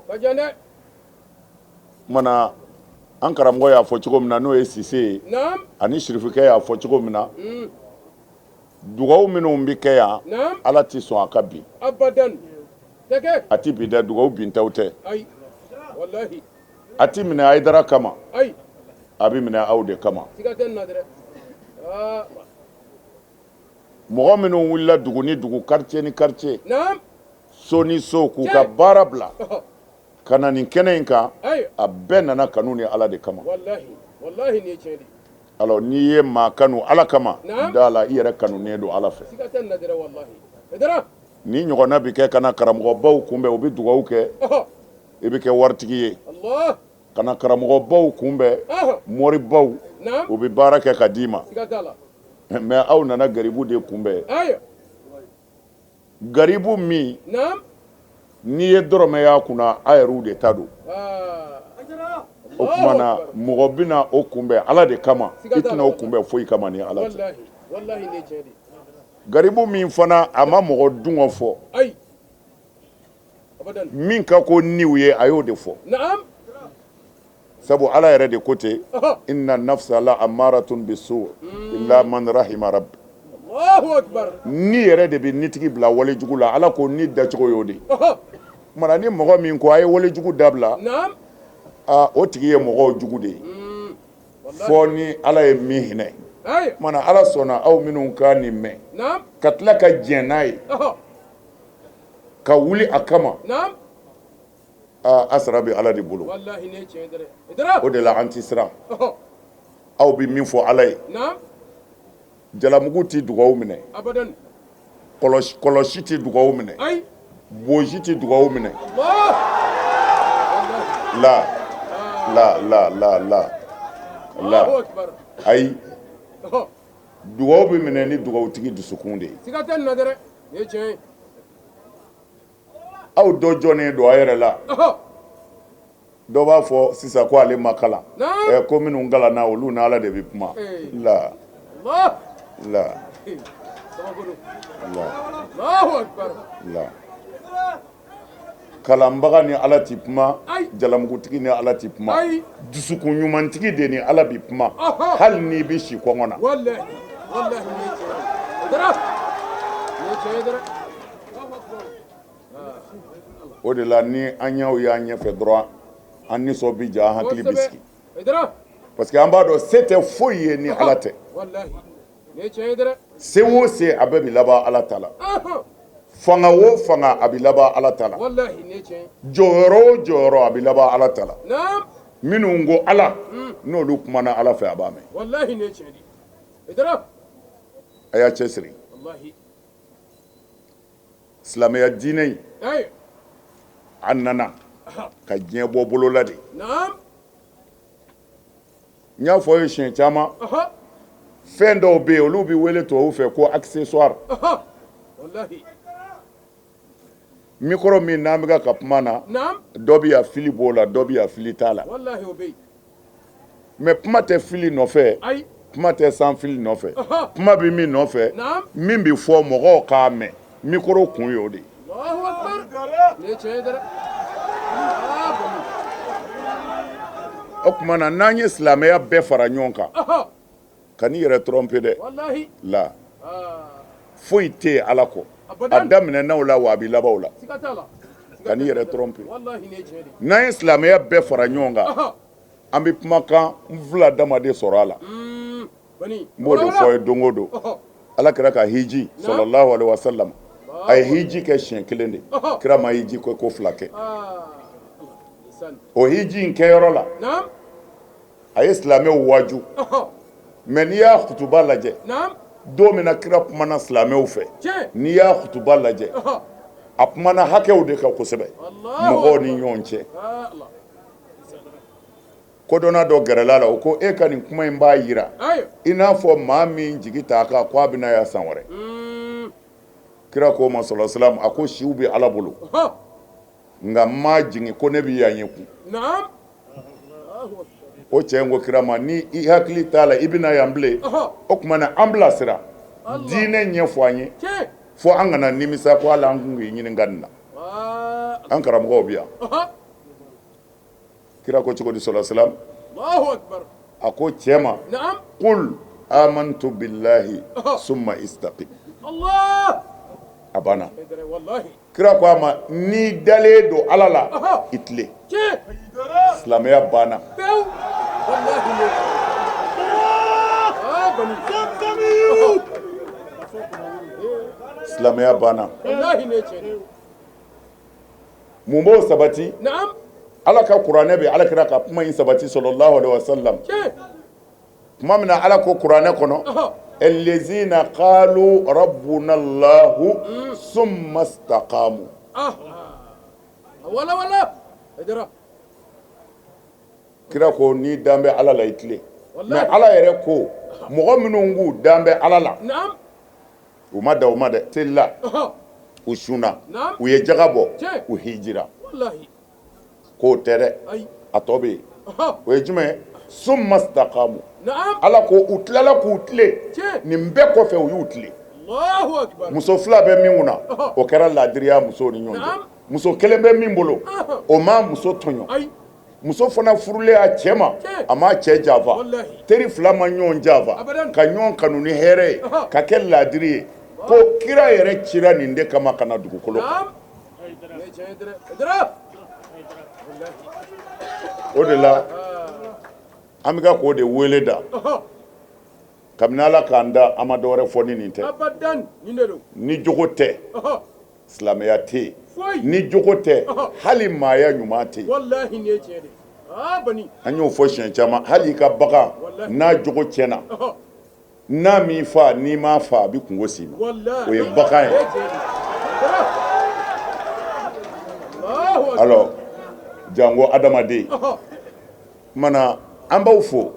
Kumana, an karamɔgɔ y'a fɔ cogo min na, n'o ye Sise ye, ani sirifukɛ y'a fɔ cogo min na, dugaw minnu bɛ kɛ yan, Ala tɛ sɔn a ka bin. A tɛ bin dɛ, dugaw bintaw tɛ. A tɛ minɛ Hayidara kama, a bɛ minɛ aw de kama. Mɔgɔ minnu wulila dugu ni dugu, quartier ni quartier, so ni so, k'u ka baara bila ka na nin kɛnɛ in kan, a bɛɛ nana kanu ni Ala de kama. Alors, n'i ye maa kanu Ala kama, da la i yɛrɛ kanunen don Ala fɛ. Ni ɲɔgɔnna bɛ kɛ ka na karamɔgɔbaw kunbɛn, u bɛ dugawu kɛ, i bɛ kɛ waritigi ye. Ka na karamɔgɔbaw kunbɛn, moribaw, u bɛ baara kɛ ka d'i ma. Mais aw nana garibu de kunbɛn, garibu min n'i ye dɔrɔmɛ y'a kunna, a yɛrɛw de ta don. O tuma na, mɔgɔ bɛna o kunbɛn Ala de kama, i tɛna o kunbɛn foyi kama ni Ala tɛ. Garibu min fana, a ma mɔgɔ dungɔ fɔ, min ka ko niw ye, a y'o de fɔ, sabu Ala yɛrɛ de ko ten: inna nafsa la amaratun bisu illa man rahima rabbi. Ni yɛrɛ de bɛ nitigi bila walejugu la. Ala ko ni dacogo y'o de ye. Kumana, ni mɔgɔ min ko a ye walejugu dabila, aa, o tigi ye mɔgɔw jugu de ye, fɔ ni Ala ye min hinɛ. Kumana, Ala sɔnna aw minnu ka nin mɛn ka tila ka jɛn n'a ye, ka wuli a kama, a sara bɛ Ala de bolo. O de la an tɛ siran. Aw bɛ min fɔ Ala ye, jalamugu tɛ dugawu minɛ, kɔlɔsi tɛ dugawu minɛ, bonsi tɛ dugawu minɛ. La la la la la la, ayi, dugawu bɛ minɛ ni dugawutigi dusukun de ye. Aw dɔ jɔnnen don a yɛrɛ la. Dɔ b'a fɔ sisan ko ale ma kalan, ɛ, ko minnu kalanna, olu ni Ala de bɛ kuma. La la la la, kalanbaga ni Ala tɛ kuma, jalamugutigi ni Ala tɛ kuma, dusukun ɲumantigi de ni Ala bɛ kuma, hali n'i bɛ si kɔngɔ na. O de la, ni an y'aw y'an ɲɛfɛ dɔrɔn, an nisɔn bɛ ja, an hakili bɛ sigi, parce que an b'a dɔn se tɛ foyi ye ni Ala tɛ. Se o se, a bɛɛ bɛ laban Ala ta la. Fanga o fanga, a bɛ laban Ala ta la. Jɔyɔrɔ o jɔyɔrɔ, a bɛ laban Ala ta la. Minnu ko Ala, n'olu kumana Ala fɛ, a b'a mɛn. Wallahi, nin ye tiɲɛ de ye. Haidara. A y'a cɛsiri. Wallahi. Silamɛya diinɛ in, a nana ka diɲɛ bɔ bolo la de. N y'a fɔ aw ye siɲɛ caman, fɛn dɔw bɛ yen, olu bɛ wele tubabu fɛ ko accessoire. Wallahi. Micro min n'an bɛ ka kuma na, dɔ bɛ yan, fili b'o la, dɔ bɛ yan, fili t'a la. Wallahi, o bɛ yen. Mais kuma tɛ fili nɔfɛ. Ayi. Kuma tɛ sans fili nɔfɛ. Kuma bɛ min nɔfɛ, min bɛ fɔ mɔgɔw k'a mɛn, micro kun y'o de ye. Allahu akbar, nin ye tiɲɛ ye dɛ. Aa bani. O tuma na, n'an ye silamɛya bɛɛ fara ɲɔgɔn kan, kan'i yɛrɛ tromper dɛ. Wallahi. La foyi tɛ yen Ala kɔ. A daminɛna o la, wa a bɛ laban o la. Siga t'a la. Kan'i yɛrɛ tromper. Wallahi, nin ye tiɲɛ de ye. N'an ye silamɛya bɛɛ fara ɲɔgɔn kan, an bɛ kumakan fila dama de sɔrɔ a la. Bani. N b'o de fɔ aw ye don o don. Ala kira ka hiji, sallallahu alaihi wasallam, a ye hiji kɛ siɲɛ kelen de. Kira ma hiji kɛ ko fila kɛ. O hiji in kɛyɔrɔ la, a ye silamɛw waaju. Mais n'i y'a kutuba lajɛ, don min na kira kumana silamɛw fɛ, n'i y'a kutuba lajɛ, a kumana hakɛw de kan kosɛbɛ, mɔgɔw ni ɲɔgɔn cɛ. Kodɔnna dɔ gɛrɛla la, o ko: e ka nin kuma in b'a jira i n'a fɔ maa min jigi t'a kan ko a bɛna yan san wɛrɛ. Kira ko ma, sɔrɔ silam, a ko siw bɛ Ala bolo, nka n ma jigin ko ne bɛ yan ye kun. O cɛ in ko kira ma: ni i hakili t'a la i bɛna yan bilen, o tuma na an bilasira, diinɛ ɲɛfɔ an ye, fo an kana nimisa ko hali an kun k'i ɲininka nin na. An karamɔgɔw bɛ yan. Kira ko cogo di, sɔrɔ silam? A ko cɛ ma: qul amantu billahi summa istaqim. A banna. Kira ko a ma: n'i dalen don Ala la, i tilen. Silamɛya banna. Silamɛya banna. Mun b'o sabati? Ala ka kuranɛ bɛ Ala kira ka kuma in sabati, sallallahu alaihi wasallam. Tuma min na Ala ko kuranɛ kɔnɔ: allazina qalu rabbuna Allahu summa istaqamu. Wala wala. Kira ko n'i dan bɛ Ala la, i tilen. Mais Ala yɛrɛ ko mɔgɔ minnu k'u dan bɛ Ala la, u ma da u ma dɛ, selila, u sunna, u ye jaga bɔ, u hijira, k'o tɛ dɛ, a tɔ bɛ yen, o ye jumɛn ye? Summa istaqamu. Ala ko u tilala k'u tilen. Nin bɛɛ kɔfɛ, u y'u tilen. Muso fila bɛ min kunna, o kɛra laadiriya musow ni ɲɔgɔn cɛ. Muso kelen bɛ min bolo, o ma muso tɔɲɔ. Muso fana furulen a cɛ ma, a ma cɛ janfa. Teri fila ma ɲɔgɔn janfa, ka ɲɔgɔn kanu ni hɛrɛ ye, ka kɛ laadiri ye. Ko kira yɛrɛ cira nin de kama ka na dugukolo kan. O de la, an bɛ ka k'o de wele da. Kabini Ala k'an da, an ma dɔwɛrɛ fɔ ni nin tɛ. Ni jogo tɛ, silamɛya tɛ yen. Ni jogo tɛ, hali maaya ɲuman tɛ yen. An y'o fɔ siɲɛ caman: hali i ka bagan, n'a jogo tiɲɛna, n'a m'i fa, n'i m'a fa, a bɛ kungo s'i ma. O ye bagan ye. Alors jango adamaden. Kumana, an b'aw fo,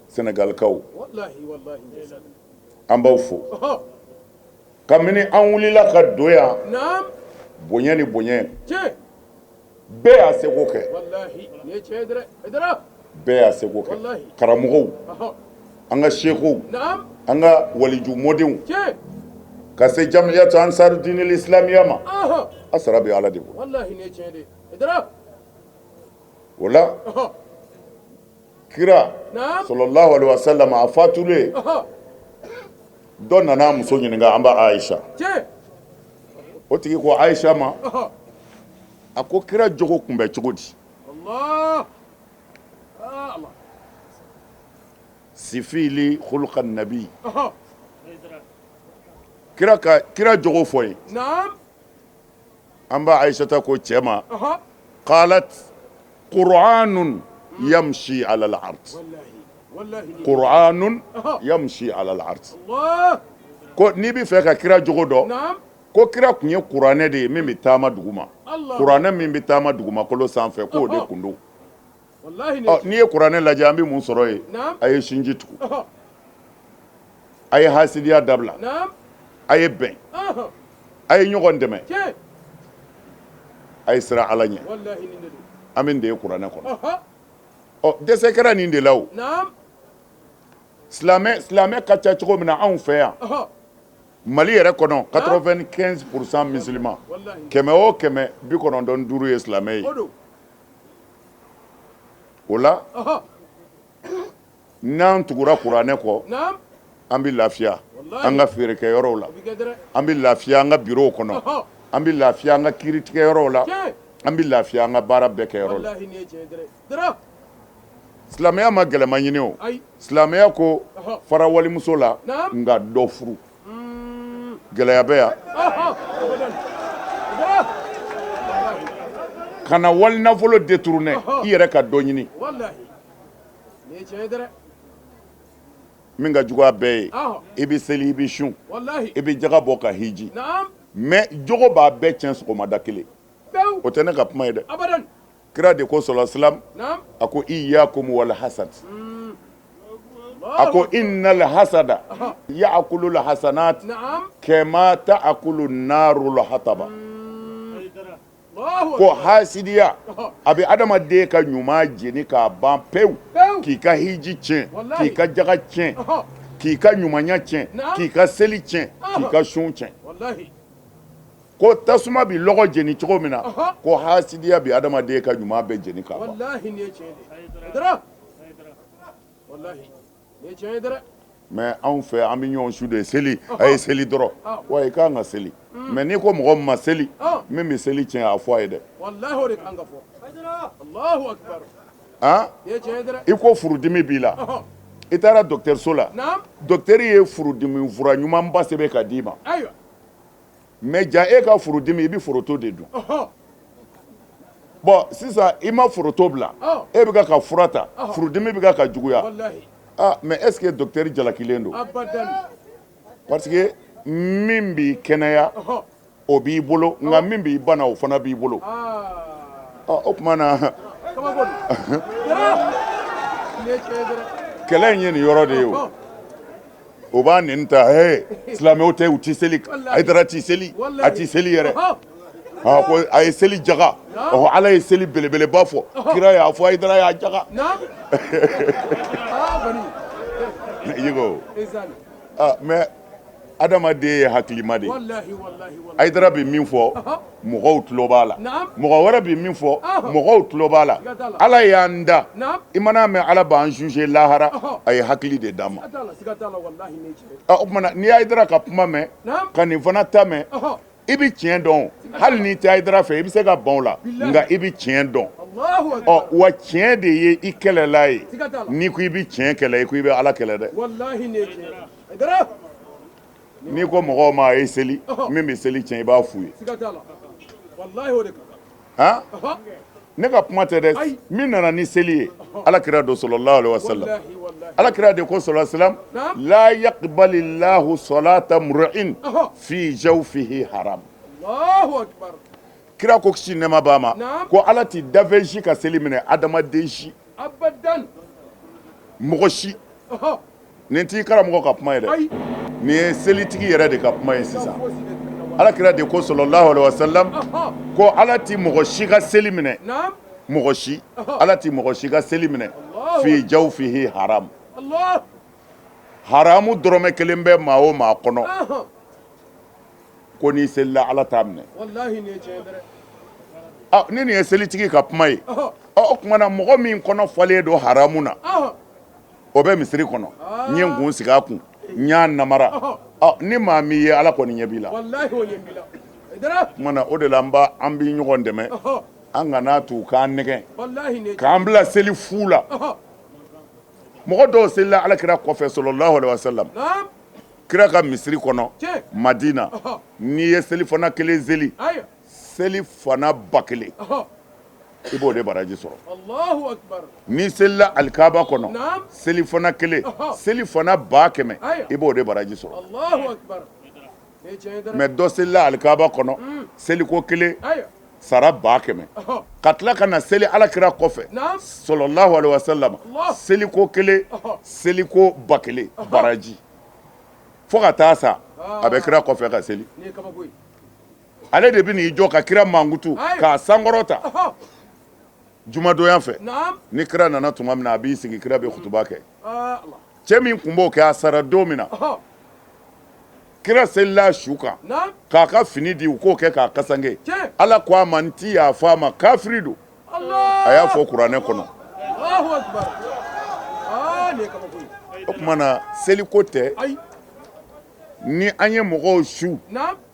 Sɛnɛgalikaw, an b'aw fo. Kabini an wulila ka don yan, bonya ni bonya, bɛɛ y'a seko kɛ, bɛɛ y'a seko kɛ. Karamɔgɔw, an ka sekuw, an ka waliju mɔdenw, ka se jamiyatu ansaru dinil islamiya ma, a sara bɛ Ala de bolo. O la, kira, sallallahu alaihi wasallam, a fatulen, dɔ nana muso ɲininka, an ba Ayisa. O tigi ko Ayisa ma, a ko kira jogo tun bɛ cogo di? Sifili khuluqa nabi, kira ka kira jogo fɔ ye. An ba Ayisata ko cɛ ma: qalat Qur'anun yamshi ala al-ard. Qur'anun yamshi ala al-ard. Ko n'i bɛ fɛ ka kira jogo dɔn, ko kira tun ye kuranɛ de ye min bɛ taama duguma, kuranɛ min bɛ taama dugumakolo sanfɛ, k'o de tun don. Ɔ, n'i ye kuranɛ lajɛ, an bɛ mun sɔrɔ yen? A ye sinji tugu, a ye hasidiya dabila, a ye bɛn, a ye ɲɔgɔn dɛmɛ, a ye siran Ala ɲɛ. An bɛ nin de ye kuranɛ kɔnɔ. Ɔ, dɛsɛ kɛra nin de la o. Silamɛ silamɛ ka ca cogo min na anw fɛ yan Mali yɛrɛ kɔnɔ, 95% musulman, 100 o 100, 95 ye silamɛ ye. O la, n'an tugura kuranɛ kɔ, an bɛ lafiya an ka feerekɛyɔrɔw la, an bɛ lafiya an ka bureau kɔnɔ, an bɛ lafiya an ka kiiritigɛyɔrɔw la, an bɛ lafiya an ka baara bɛɛ kɛyɔrɔ la. Silamɛya ma gɛlɛma ɲini o. Silamɛya ko fara walimuso la, nka dɔ furu. Gɛlɛya bɛ yan? Kana wali nafolo détourner, i yɛrɛ ka dɔ ɲini. Min ka jugu a bɛɛ ye, i bɛ seli, i bɛ sun, i bɛ jaga bɔ ka hiji, mais jogo b'a bɛɛ tiɲɛ sɔgɔmada kelen. O tɛ ne ka kuma ye dɛ. Kira de ko sɔla salam, a ko iyakum wal hasad, a ko innal hasada ya'kulu al hasanat kama ta'kulu narul hataba. Ko hasidiya a bɛ adamaden ka ɲuman jeni k'a ban pewu, k'i ka hiji tiɲɛ, k'i ka jaga tiɲɛ, k'i ka ɲumanya tiɲɛ, k'i ka seli tiɲɛ, k'i ka sun tiɲɛ. Ko tasuma bɛ lɔgɔ jeni cogo min na, ko hasidiya bɛ adamaden ka ɲuman bɛɛ jeni k'a ban. Mais anw fɛ, an bɛ ɲɔgɔn su de seli, a ye seli dɔrɔn. Wa i ka kan ka seli, mais n'i ko mɔgɔ min ma seli, min bɛ seli tiɲɛ, a fɔ a ye dɛ. I ko furudimi b'i la, i taara dɔgɔtɔrɔso la, dɔgɔtɔrɔ ye furudimi fura ɲumanba sɛbɛn ka d'i ma, mais ja e ka furudimi, i bɛ foroto de dun. Bon, sisan i ma foroto bila, e bɛ ka fura ta, furudimi bɛ ka juguya. Ah, mais est ce que docteur jalakilen don? Parce que min b'i kɛnɛya, o b'i bolo, nka min b'i bana, o fana b'i bolo. O tuma na, kɛlɛ in ye nin yɔrɔ de ye. O o b'a nin ta, he, silamɛw tɛ, u tɛ seli, Hayidara tɛ seli, a tɛ seli yɛrɛ. A ko a ye seli jaga. Ɔhɔ, Ala ye seli belebeleba fɔ, kira y'a fɔ, Hayidara y'a jaga. Yego, ah, mais adamaden ye hakilima de ye. Hayidara bɛ min fɔ, mɔgɔw tulo b'a la, mɔgɔ wɛrɛ bɛ min fɔ, mɔgɔw tulo b'a la. Ala y'an da, i mana mɛn Ala b'an juger lahara, a ye hakili de d'an ma. O tuma na, n'i ye Hayidara ka kuma mɛn ka nin fana ta mɛn, i bɛ tiɲɛ dɔn. Hali n'i tɛ Hayidara fɛ, i bɛ se ka ban o la, nka i bɛ tiɲɛ dɔn. Ɔ wa, tiɲɛ de ye i kɛlɛla ye. N'i ko i bɛ tiɲɛ kɛlɛ, i ko i bɛ Ala kɛlɛ dɛ. N'i ko mɔgɔw ma a ye seli, min bɛ seli tiɲɛ, i b'a f'u ye. Han, ne ka kuma tɛ dɛ. Min nana ni seli ye, Ala kira don sallallahu alaihi wasallam. Ala kira de ko sallallahu alaihi wasallam: la yaqbalillahu salata mru'in fi jawfihi haram. Kira ko, kisi nɛɛma b'a ma, ko Ala ti dafɛn si ka seli minɛ, adamaden si, mɔgɔ si. Nin t'i karamɔgɔ ka kuma ye dɛ, nin ye selitigi yɛrɛ de ka kuma ye. Sisan Ala kira de ko sallallahu alaihi wasallam ko Ala ti mɔgɔ si ka seli minɛ, mɔgɔ si, Ala ti mɔgɔ si ka seli minɛ fi jawfihi haram. Haramu dɔrɔmɛ kelen bɛ maa o maa kɔnɔ, ko n'i selila, Ala t'a minɛ. Ni nin ye selitigi ka kuma ye, ɔ, o tuma na, mɔgɔ min kɔnɔ falen don haramu na, o bɛ misiri kɔnɔ, n ye n kun sigi a kun, n y'a namara. Ɔ, ni maa min ye, Ala kɔni ɲɛ b'i la. Tuma na, o de la an bɛ ɲɔgɔn dɛmɛ, an kana to k'an nɛgɛn k'an bila seli fu la. Mɔgɔ dɔw selila Ala kira kɔfɛ sallallahu alaihi wasallam, kira ka misiri kɔnɔ Madina. N'i ye selifana kelen seli, selifana 1000. I b'o de baraji sɔrɔ. N'i selila alikaba kɔnɔ, selifana kelen, selifana 100,000, i b'o de baraji sɔrɔ. Mais dɔ selila alikaba kɔnɔ seliko kelen, sara 100,000, ka tila ka na seli alakira kɔfɛ sɔlɔlahu alehi wasalam, seliko kelen, seliko 1000 baraji, fo ka taa sa a bɛ kira kɔfɛ ka seli. Ale de bɛ n'i jɔ ka kira mankutu k'a sankɔrɔta jumadonya fɛ. Ni kira nana tuma min na, a b'i sigi, kira bɛ kutuba kɛ. Cɛ min tun b'o kɛ, a sara don min na, kira selila su kan k'a ka fini di u k'o kɛ k'a kasange. Ala ko a ma, n ti yafa a ma, kafiri don. A y'a fɔ kuranɛ kɔnɔ. O tuma na, seliko tɛ. Ni an ye mɔgɔw su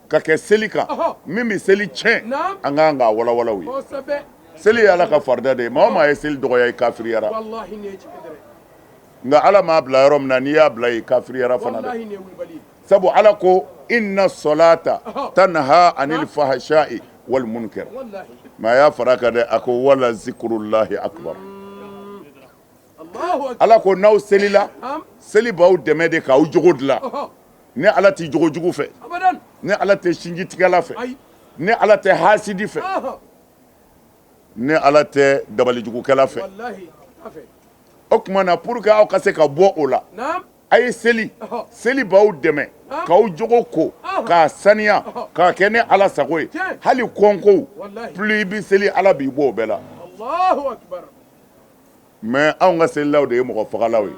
ka kɛ seli kan, min bɛ seli tiɲɛ, an ka kan k'a walawala u ye. Seli ye Ala ka farida de ye. Maa o maa ye seli dɔgɔya, i kafiriyara. Nka Ala m'a bila yɔrɔ min na, n'i y'a bila yen, i kafiriyara fana dɛ. Sabu Ala ko inna sɔlata tanha anil fahsha'i wal munkar. Mais a y'a fara kan dɛ, a ko wala zikrullahi akbar. Ala ko n'aw selila, seli b'aw dɛmɛ de k'aw jogo dilan. Ni Ala tɛ jogo jugu fɛ, ni Ala tɛ sinjitigɛla fɛ, ni Ala tɛ hasidi fɛ, ni Ala tɛ dabalijugukɛla fɛ. O tuma na, pour que aw ka se ka bɔ o la, a ye seli. Seli b'aw dɛmɛ k'aw jogo ko k'a saniya, k'a kɛ ni Ala sago ye. Hali kɔnkow, plus i bɛ seli, Ala b'i bɔ o bɛɛ la. Mais anw ka selilaw de ye mɔgɔ fagalaw ye,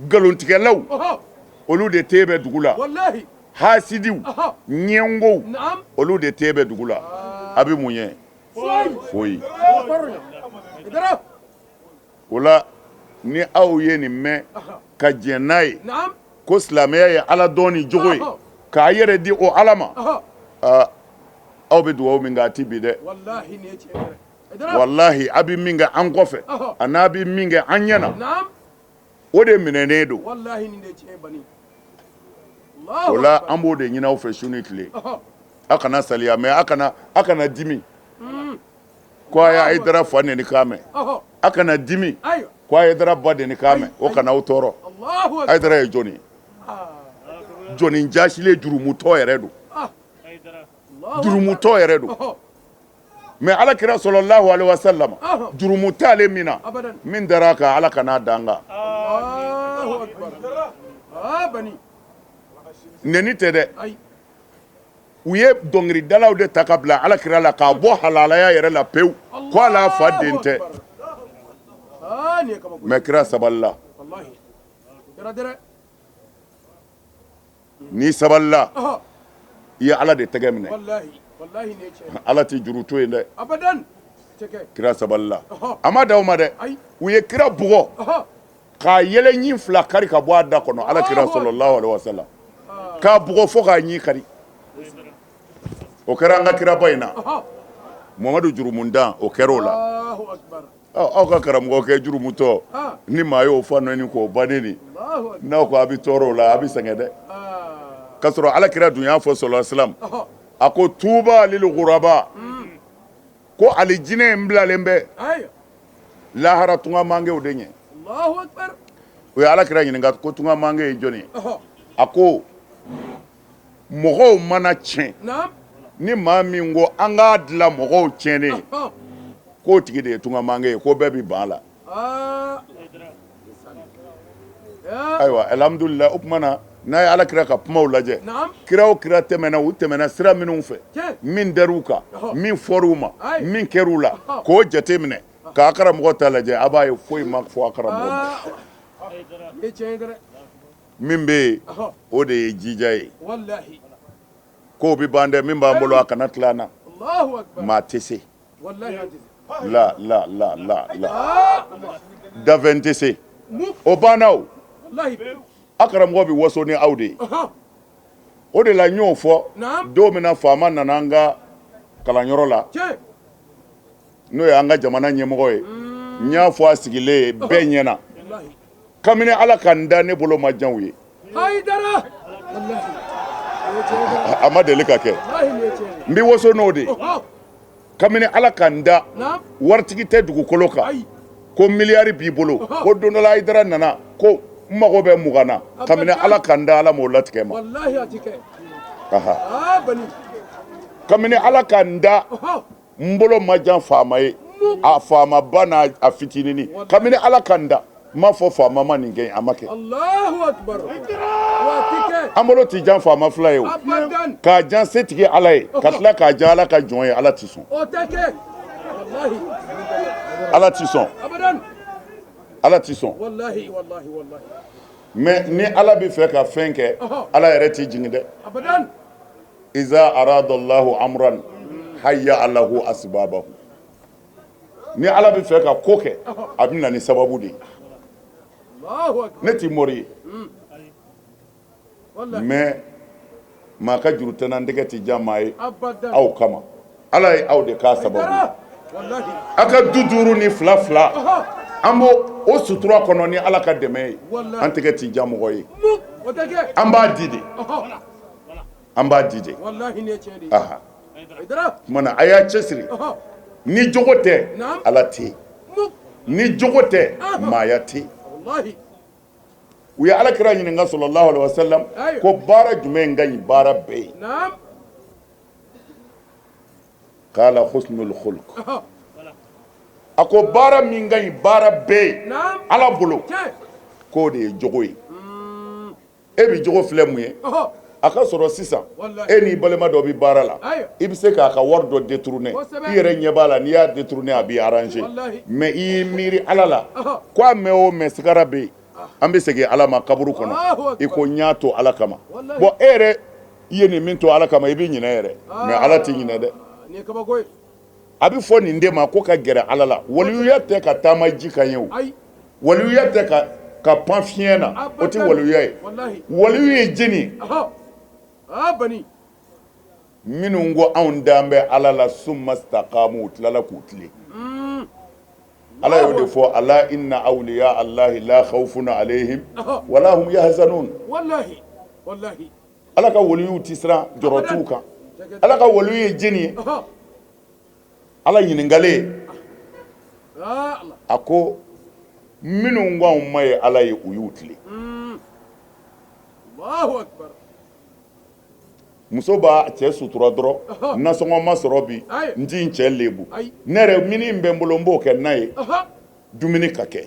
nkalontigɛlaw, olu de te bɛ dugu la, hasidiw, ɲɛngow, olu de te bɛ dugu la. A bɛ mun ɲɛ? Foyi. O la, ni aw ye nin mɛn ka jɛn n'a ye ko silamɛya ye Ala dɔn ni jogo ye, k'a yɛrɛ di o Ala ma, aw bɛ dugawu min kɛ, a tɛ bi dɛ. Walahi, a bɛ min kɛ an kɔfɛ, a n'a bɛ min kɛ an ɲɛ na, o de minɛnen don. O la, an b'o de ɲini aw fɛ su ni tile. Aw kana saliya, mais aw kana dimi ko a ye Hayidara fa neni kan mɛn. A kana dimi ko a ye Hayidara ba neni kan mɛn. O kana aw tɔɔrɔ. Hayidara ye jɔni ye? Jɔni jasilen, jurumutɔ yɛrɛ don, jurumutɔ yɛrɛ don. Mais ala kira sɔlɔlahu alaihi wasallam, jurumu t'ale min na, min dara a kan, Ala kan'a dan kan. Neni tɛ dɛ. U ye dɔnkilidalaw de ta ka bila ala kira la k'a bɔ halalaya yɛrɛ la pewu, ko ala fa den tɛ. Mais kira sabalila. N'i sabalila, i ye Ala de tɛgɛ minɛ. Ala tɛ juru to yen dɛ. Kira sabalila, a ma da o ma dɛ. U ye kira bugɔ k'a yɛlɛ ɲin fila kari ka bɔ a da kɔnɔ. Ala kira sɔlɔlahu alaihi wasallam, k'a bugɔ fo k'a ɲin kari. O kɛra an ka kiraba in na, Mamadu jurumundan, o kɛra o la. Aw ka karamɔgɔkɛ jurumutɔ, ni maa y'o fa nɛni k'o ba nɛni, n'aw ko a bɛ tɔɔrɔ o la, a bɛ sɛgɛn dɛ. K'a sɔrɔ ala kira dun y'a fɔ sɔlɔ silam, a ko tuba lil ghuraba, ko alijinɛ in bilalen bɛ lahara tungamangew de ɲɛ. U ye ala kira ɲininka ko tungamange ye jɔni ye? A ko mɔgɔw mana tiɲɛ, ni maa min ko an k'a dilan mɔgɔw tiɲɛnen, k'o tigi de ye tungamange ye, ko bɛɛ bɛ ban a la. Ayiwa, alhamdulillah. O tuma na, n'a ye ala kira ka kumaw lajɛ, kira o kira tɛmɛna, u tɛmɛna sira minnu fɛ, min dar'u kan, min fɔr'u ma, min kɛr'u la, k'o jate minɛ k'a karamɔgɔ ta lajɛ, a b'a ye foyi ma fɔ a karamɔgɔ ma. Min bɛ yen, o de ye jija ye. Kow bɛ ban dɛ. Min b'an bolo, a kana tila an na. Maa tɛ se la la la la la, dafɛn tɛ se. O banna. O a karamɔgɔ bɛ waso ni aw de ye. O de la n y'o fɔ don min na faama nana an ka kalanyɔrɔ la, n'o ye an ka jamana ɲɛmɔgɔ ye, n y'a fɔ a sigilen ye bɛɛ ɲɛna, kabini Ala ka n da, ne bolo ma jan u ye. A ma deli ka kɛ. N bɛ waso n'o de ye. Kabini Ala ka n da, waritigi tɛ dugukolo kan, ko miliyari b'i bolo, ko don dɔ la Hayidara nana ko n mago bɛ 20 na, kabini Ala ka n da, Ala m'o latigɛ ma. Kabini Ala ka n da, n bolo ma jan faama ye, a faamaba n'a fitinini, kabini Ala ka n da, n m'a fɔ faama ma nin kɛ, a ma kɛ. An bolo ti jan faama fila ye o, k'a jan setigi Ala ye, ka tila k'a jan Ala ka jɔn ye, Ala ti sɔn. Ala ti sɔn. Ala ti sɔn. Mais ni Ala bɛ fɛ ka fɛn kɛ, Ala yɛrɛ t'i jigin dɛ. Iza aradallahu amran hayya lahu asbabahu. Ni Ala bɛ fɛ ka ko kɛ, a bɛ na ni sababu de ye. Ne t'i mori ye, mais maa ka juru tɛ n na, n tɛgɛ tɛ jan maa ye aw kama. Ala ye aw de k'a sababu ye. Aw ka 52 fila, an b'o o sutura kɔnɔ ni Ala ka dɛmɛ ye. An tɛgɛ tɛ jan mɔgɔ ye, an b'a di de, an b'a di de. Tuma na a y'a cɛsiri, ni jogo tɛ Ala tɛ yen, ni jogo tɛ maaya tɛ yen. U ye Ala kira ɲininka sallallahu alaihi wasallam ko baara jumɛn ka ɲi baara bɛɛ ye? Kala husnul khuluq. A ko baara min ka ɲi baara bɛɛ ye Ala bolo, k'o de ye jogo ye. E bɛ jogo filɛ mun ye? A ka sɔrɔ sisan e n'i balima dɔ bɛ baara la, i bɛ se k'a ka wari dɔ détourner, i yɛrɛ ɲɛ b'a la, n'i y'a détourner a b'i arranger, mais i y'i miiri Ala la ko a mɛn o mɛn sigara bɛ yen, an bɛ segin Ala ma kaburu kɔnɔ, i ko n y'a to Ala kama. Bon, e yɛrɛ i ye nin min to Ala kama, i bɛ ɲinɛ yɛrɛ, mais Ala tɛ ɲinɛ dɛ. A bɛ fɔ nin de ma ko ka gɛrɛ Ala la. Waliyuya tɛ ka taama ji kan ye o, waliyuya tɛ ka pan fiɲɛ na, o tɛ waliyuya ye. Waliyu ye jeni ye? Minnu ko anw dan bɛ Ala la, summa staqamu, u tilala k'u tilen. Ala y'o de fɔ, ala inna awliya allahi la khawfun alayhim wala hum yahzanun. Ala ka waliyuw tɛ siran, jɔrɔ t'u kan. Ala ka waliyu ye jeni ye? Ala ɲininkalen, a ko minnu ko anw ma ye Ala ye, u y'u tilen. Muso b'a cɛ sutura dɔrɔn, nasɔngɔ ma sɔrɔ bi, n ti n cɛ lebu, ne yɛrɛ mini bɛ n bolo, n b'o kɛ n'a ye, dumuni ka kɛ.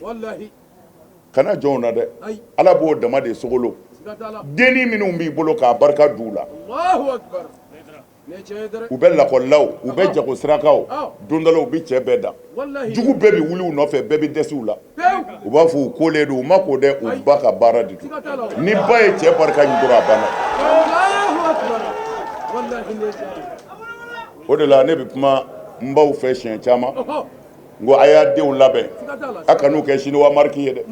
Kana jɔn na dɛ, Ala b'o dama de sogolo. Denni minnu b'i bolo k'a barika d'u la, u bɛ lakɔlilaw, u bɛ jago sirakaw, don dɔ la u bɛ cɛ bɛɛ dan, jugu bɛɛ bɛ wuli u nɔfɛ, bɛɛ bɛ dɛsɛ u la. U b'a fɔ u kolen don, u ma ko dɛ, u ba ka baara de don. Ni ba ye cɛ barika ɲini dɔrɔn, a banna. O de la ne bɛ kuma n baw fɛ siɲɛ caman, n ko a y'a denw labɛn, a kan'u kɛ chinois marque ye dɛ,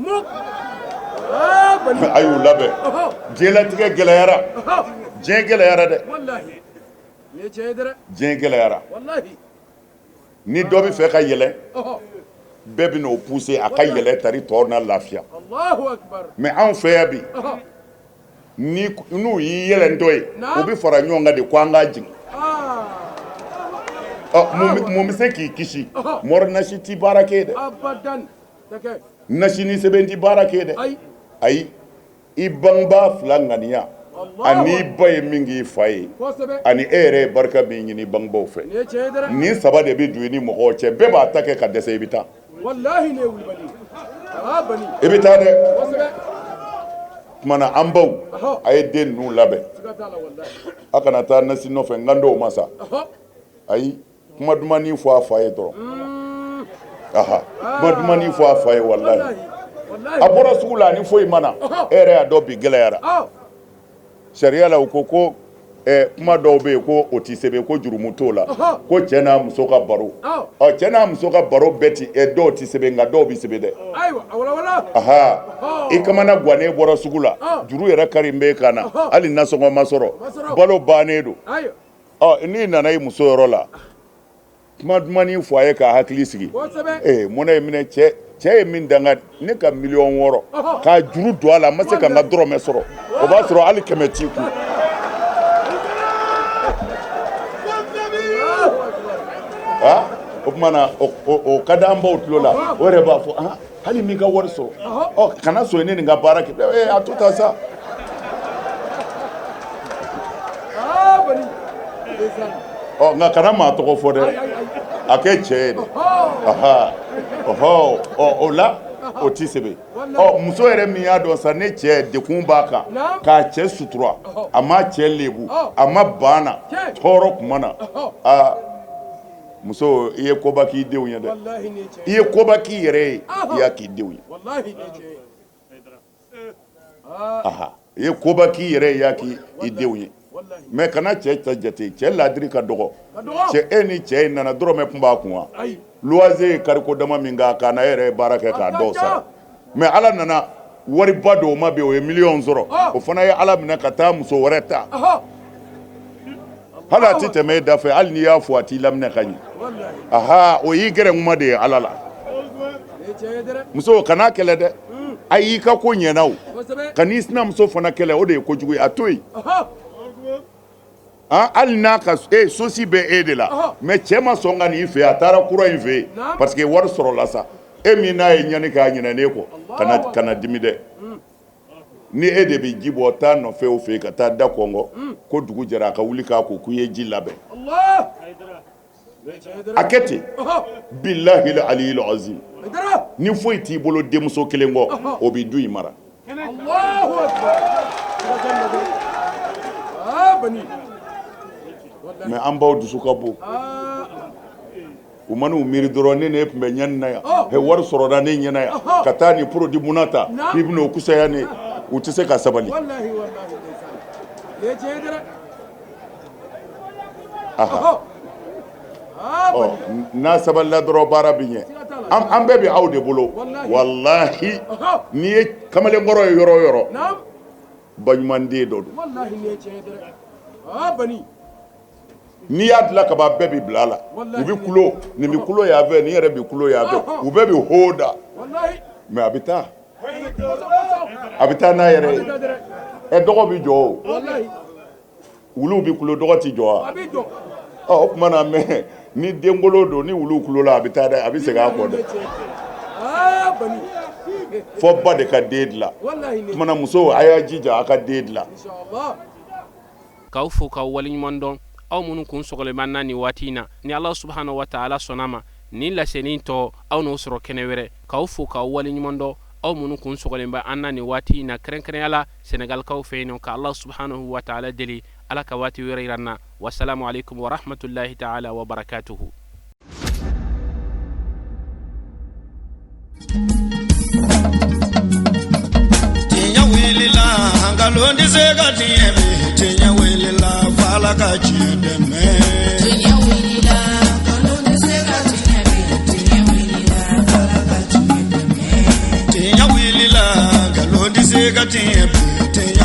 a y'u labɛn. Diɲɛlatigɛ gɛlɛyara, diɲɛ gɛlɛyara dɛ, diɲɛ gɛlɛyara. Ni dɔ bɛ fɛ ka yɛlɛ, bɛɛ bɛ n'o pousser a ka yɛlɛ, tari tɔw na lafiya. Mais anw fɛ yan bi, ni n'u y'i yɛlɛntɔ ye, u bɛ fara ɲɔgɔn kan de ko an k'a jigin. Ɔ, mun bɛ se k'i kisi? Mɔri nasi ti baara kɛ dɛ, nasi ni sɛbɛn ti baara kɛ dɛ. Ayi, i bangebaa fila ŋaniya, ani i ba ye min k'i fa ye, ani e yɛrɛ ye barika min ɲini bangebaaw fɛ, nin saba de bɛ don i ni mɔgɔw cɛ. Bɛɛ b'a ta kɛ ka dɛsɛ, i bɛ taa, i bɛ taa dɛ. Tuma na an baw, a ye den ninnu labɛn, a kana taa nasi nɔfɛ, n kan dɔw ma sa. Ayi, kuma dumannin fɔ a fa ye dɔrɔn. Aha, kuma dumannin fɔ a fa ye, walahi. A bɔra sugu la, ani foyi ma na, e yɛrɛ y'a dɔn bi gɛlɛyara. Sariya la, u ko ko kuma dɔw bɛ yen ko o tɛ sɛbɛn, ko jurumu t'o la, ko cɛ n'a muso ka baro. Ɔ, cɛ n'a muso ka baro bɛɛ ti, dɔw tɛ sɛbɛn, nka dɔw bɛ sɛbɛn dɛ. Aha, i kamana gannen bɔra sugu la, juru yɛrɛ kari bɛ kan na, hali nasɔngɔ ma sɔrɔ, balo bannen don. Ɔ, n'i nana i muso yɔrɔ la, kuma dumannin fɔ a ye k'a hakili sigi. Ee, mɔnɛ ye minɛ cɛ, cɛ ye min danga ne ka miliyɔn 6 k'a juru don a la, n ma se ka n ka dɔrɔmɛ sɔrɔ, o b'a sɔrɔ hali 100 t'i kun. O tuma na o ka di an baw tulo la, o yɛrɛ b'a fɔ ah, hali m'i ka wari sɔrɔ, ɔ kana sɔn ne nin ka baara kɛ, a to tan sa. Ɔ nka kana maa tɔgɔ fɔ dɛ, a kɛ cɛ ye dɛ. Ɔhɔ, ɔ o la o ti sɛbɛn. Ɔ muso yɛrɛ min y'a dɔn sa ne cɛ dekun b'a kan, k'a cɛ sutura, a ma cɛ lebu, a ma ban na tɔɔrɔ kuma na. Aa muso, i ye koba k'i denw ye dɛ, i ye koba k'i yɛrɛ ye, i y'a k'i denw ye. Aha, i ye koba k'i yɛrɛ ye, i y'a k'i denw ye. Mais kana cɛ ta jate, cɛ ladiri ka dɔgɔ. Cɛ e ni cɛ in nana, dɔrɔmɛ kun b'a kun wa? Luwanze ye kariko dama min k'a kan na, e yɛrɛ ye baara kɛ k'a dɔw sara. Mais ala nana wariba dɔw ma bɛ, o ye miliyɔn sɔrɔ, o fana ye ala minɛ ka taa muso wɛrɛ ta. Hali a tɛ tɛmɛ e da fɛ, hali n'i y'a fɔ a t'i laminɛ ka ɲɛ. Aha, o y'i gɛrɛ kuma de ye ala la. Muso, kana kɛlɛ dɛ, a y'i ka ko ɲɛna o, ka n'i sinamuso fana kɛlɛ, o de ye kojugu ye, a to yen. Hali n'a ka e sosi bɛ e de la, mais cɛ ma sɔn ka n'i fɛ yen, a taara kura in fɛ yen parce que wari sɔrɔla sa. E min n'a ye ɲani k'a ɲinɛ kɔ, kana dimi dɛ. Ni e de bɛ ji bɔ, taa nɔfɛ o fɛ yen ka taa da kɔngɔ ko dugu jɛra, a ka wuli k'a ko k'i ye ji labɛn. A kɛ ten, bilahi aliyil azim, ni foyi t'i bolo denmuso kelen kɔ, o bɛ du in mara. Mais an baw dusu ka bon, u man'u miiri dɔrɔn, ne tun bɛ ɲani na yan, wari sɔrɔla ne ɲɛna yan, ka taa nin produit muna ta k'i bɛna o kusaya ne, u tɛ se ka sabali. N'a sabalila dɔrɔn baara bɛ ɲɛ. An bɛɛ bɛ aw de bolo. Walahi, n'i ye kamalenkɔrɔ ye yɔrɔ o yɔrɔ, baɲumanden dɔ don. N'i y'a dilan ka ban, bɛɛ bɛ bila a la. U bɛ kulo, nin bɛ kulo yan fɛ, nin yɛrɛ bɛ kulo yan fɛ, u bɛɛ bɛ ho da, mais a bɛ taa, a bɛ taa n'a yɛrɛ ye. Ɛ dɔgɔ bɛ jɔ o, wuluw bɛ kulo, dɔgɔ tɛ jɔ wa? Ɔ o tuma na, mais ni denkolo don, ni wulu kulola, a bɛ taa dɛ, a bɛ segin a kɔ dɛ. Fɔ ba de ka den dilan. Tuma na musow, a y'a jija a ka den dilan. K'aw fo k'aw waleɲuman dɔn, aw minnu kun sɔgɔlen b'an na nin waati in na. Ni ala subahana wa taala sɔnna ma, nin laseni tɔ, aw n'o sɔrɔ kɛnɛ wɛrɛ. K'aw fo k'aw waleɲuman dɔn, aw minnu kun sɔgɔlen bɛ an na nin waati in na, kɛrɛnkɛrɛnya la sɛnɛgalikaw fɛ yen nɔ. Ka ala subahana wa taala deli, ala ka waati wɛrɛ yira an na. Wasalamu aleykum warahmatulahi taala wa barakatuhu. Tiɲɛ wulila, nkalon tɛ se ka tiɲɛ bi. Tiɲɛ wulila, f'Ala ka tiɲɛ dɛmɛ. Tiɲɛ wulila, nkalon tɛ se ka tiɲɛ bi. Tiɲɛ wulila, f'Ala ka tiɲɛ dɛmɛ. Tiɲɛ wulila, nkalon tɛ se ka tiɲɛ bi. Tiɲɛ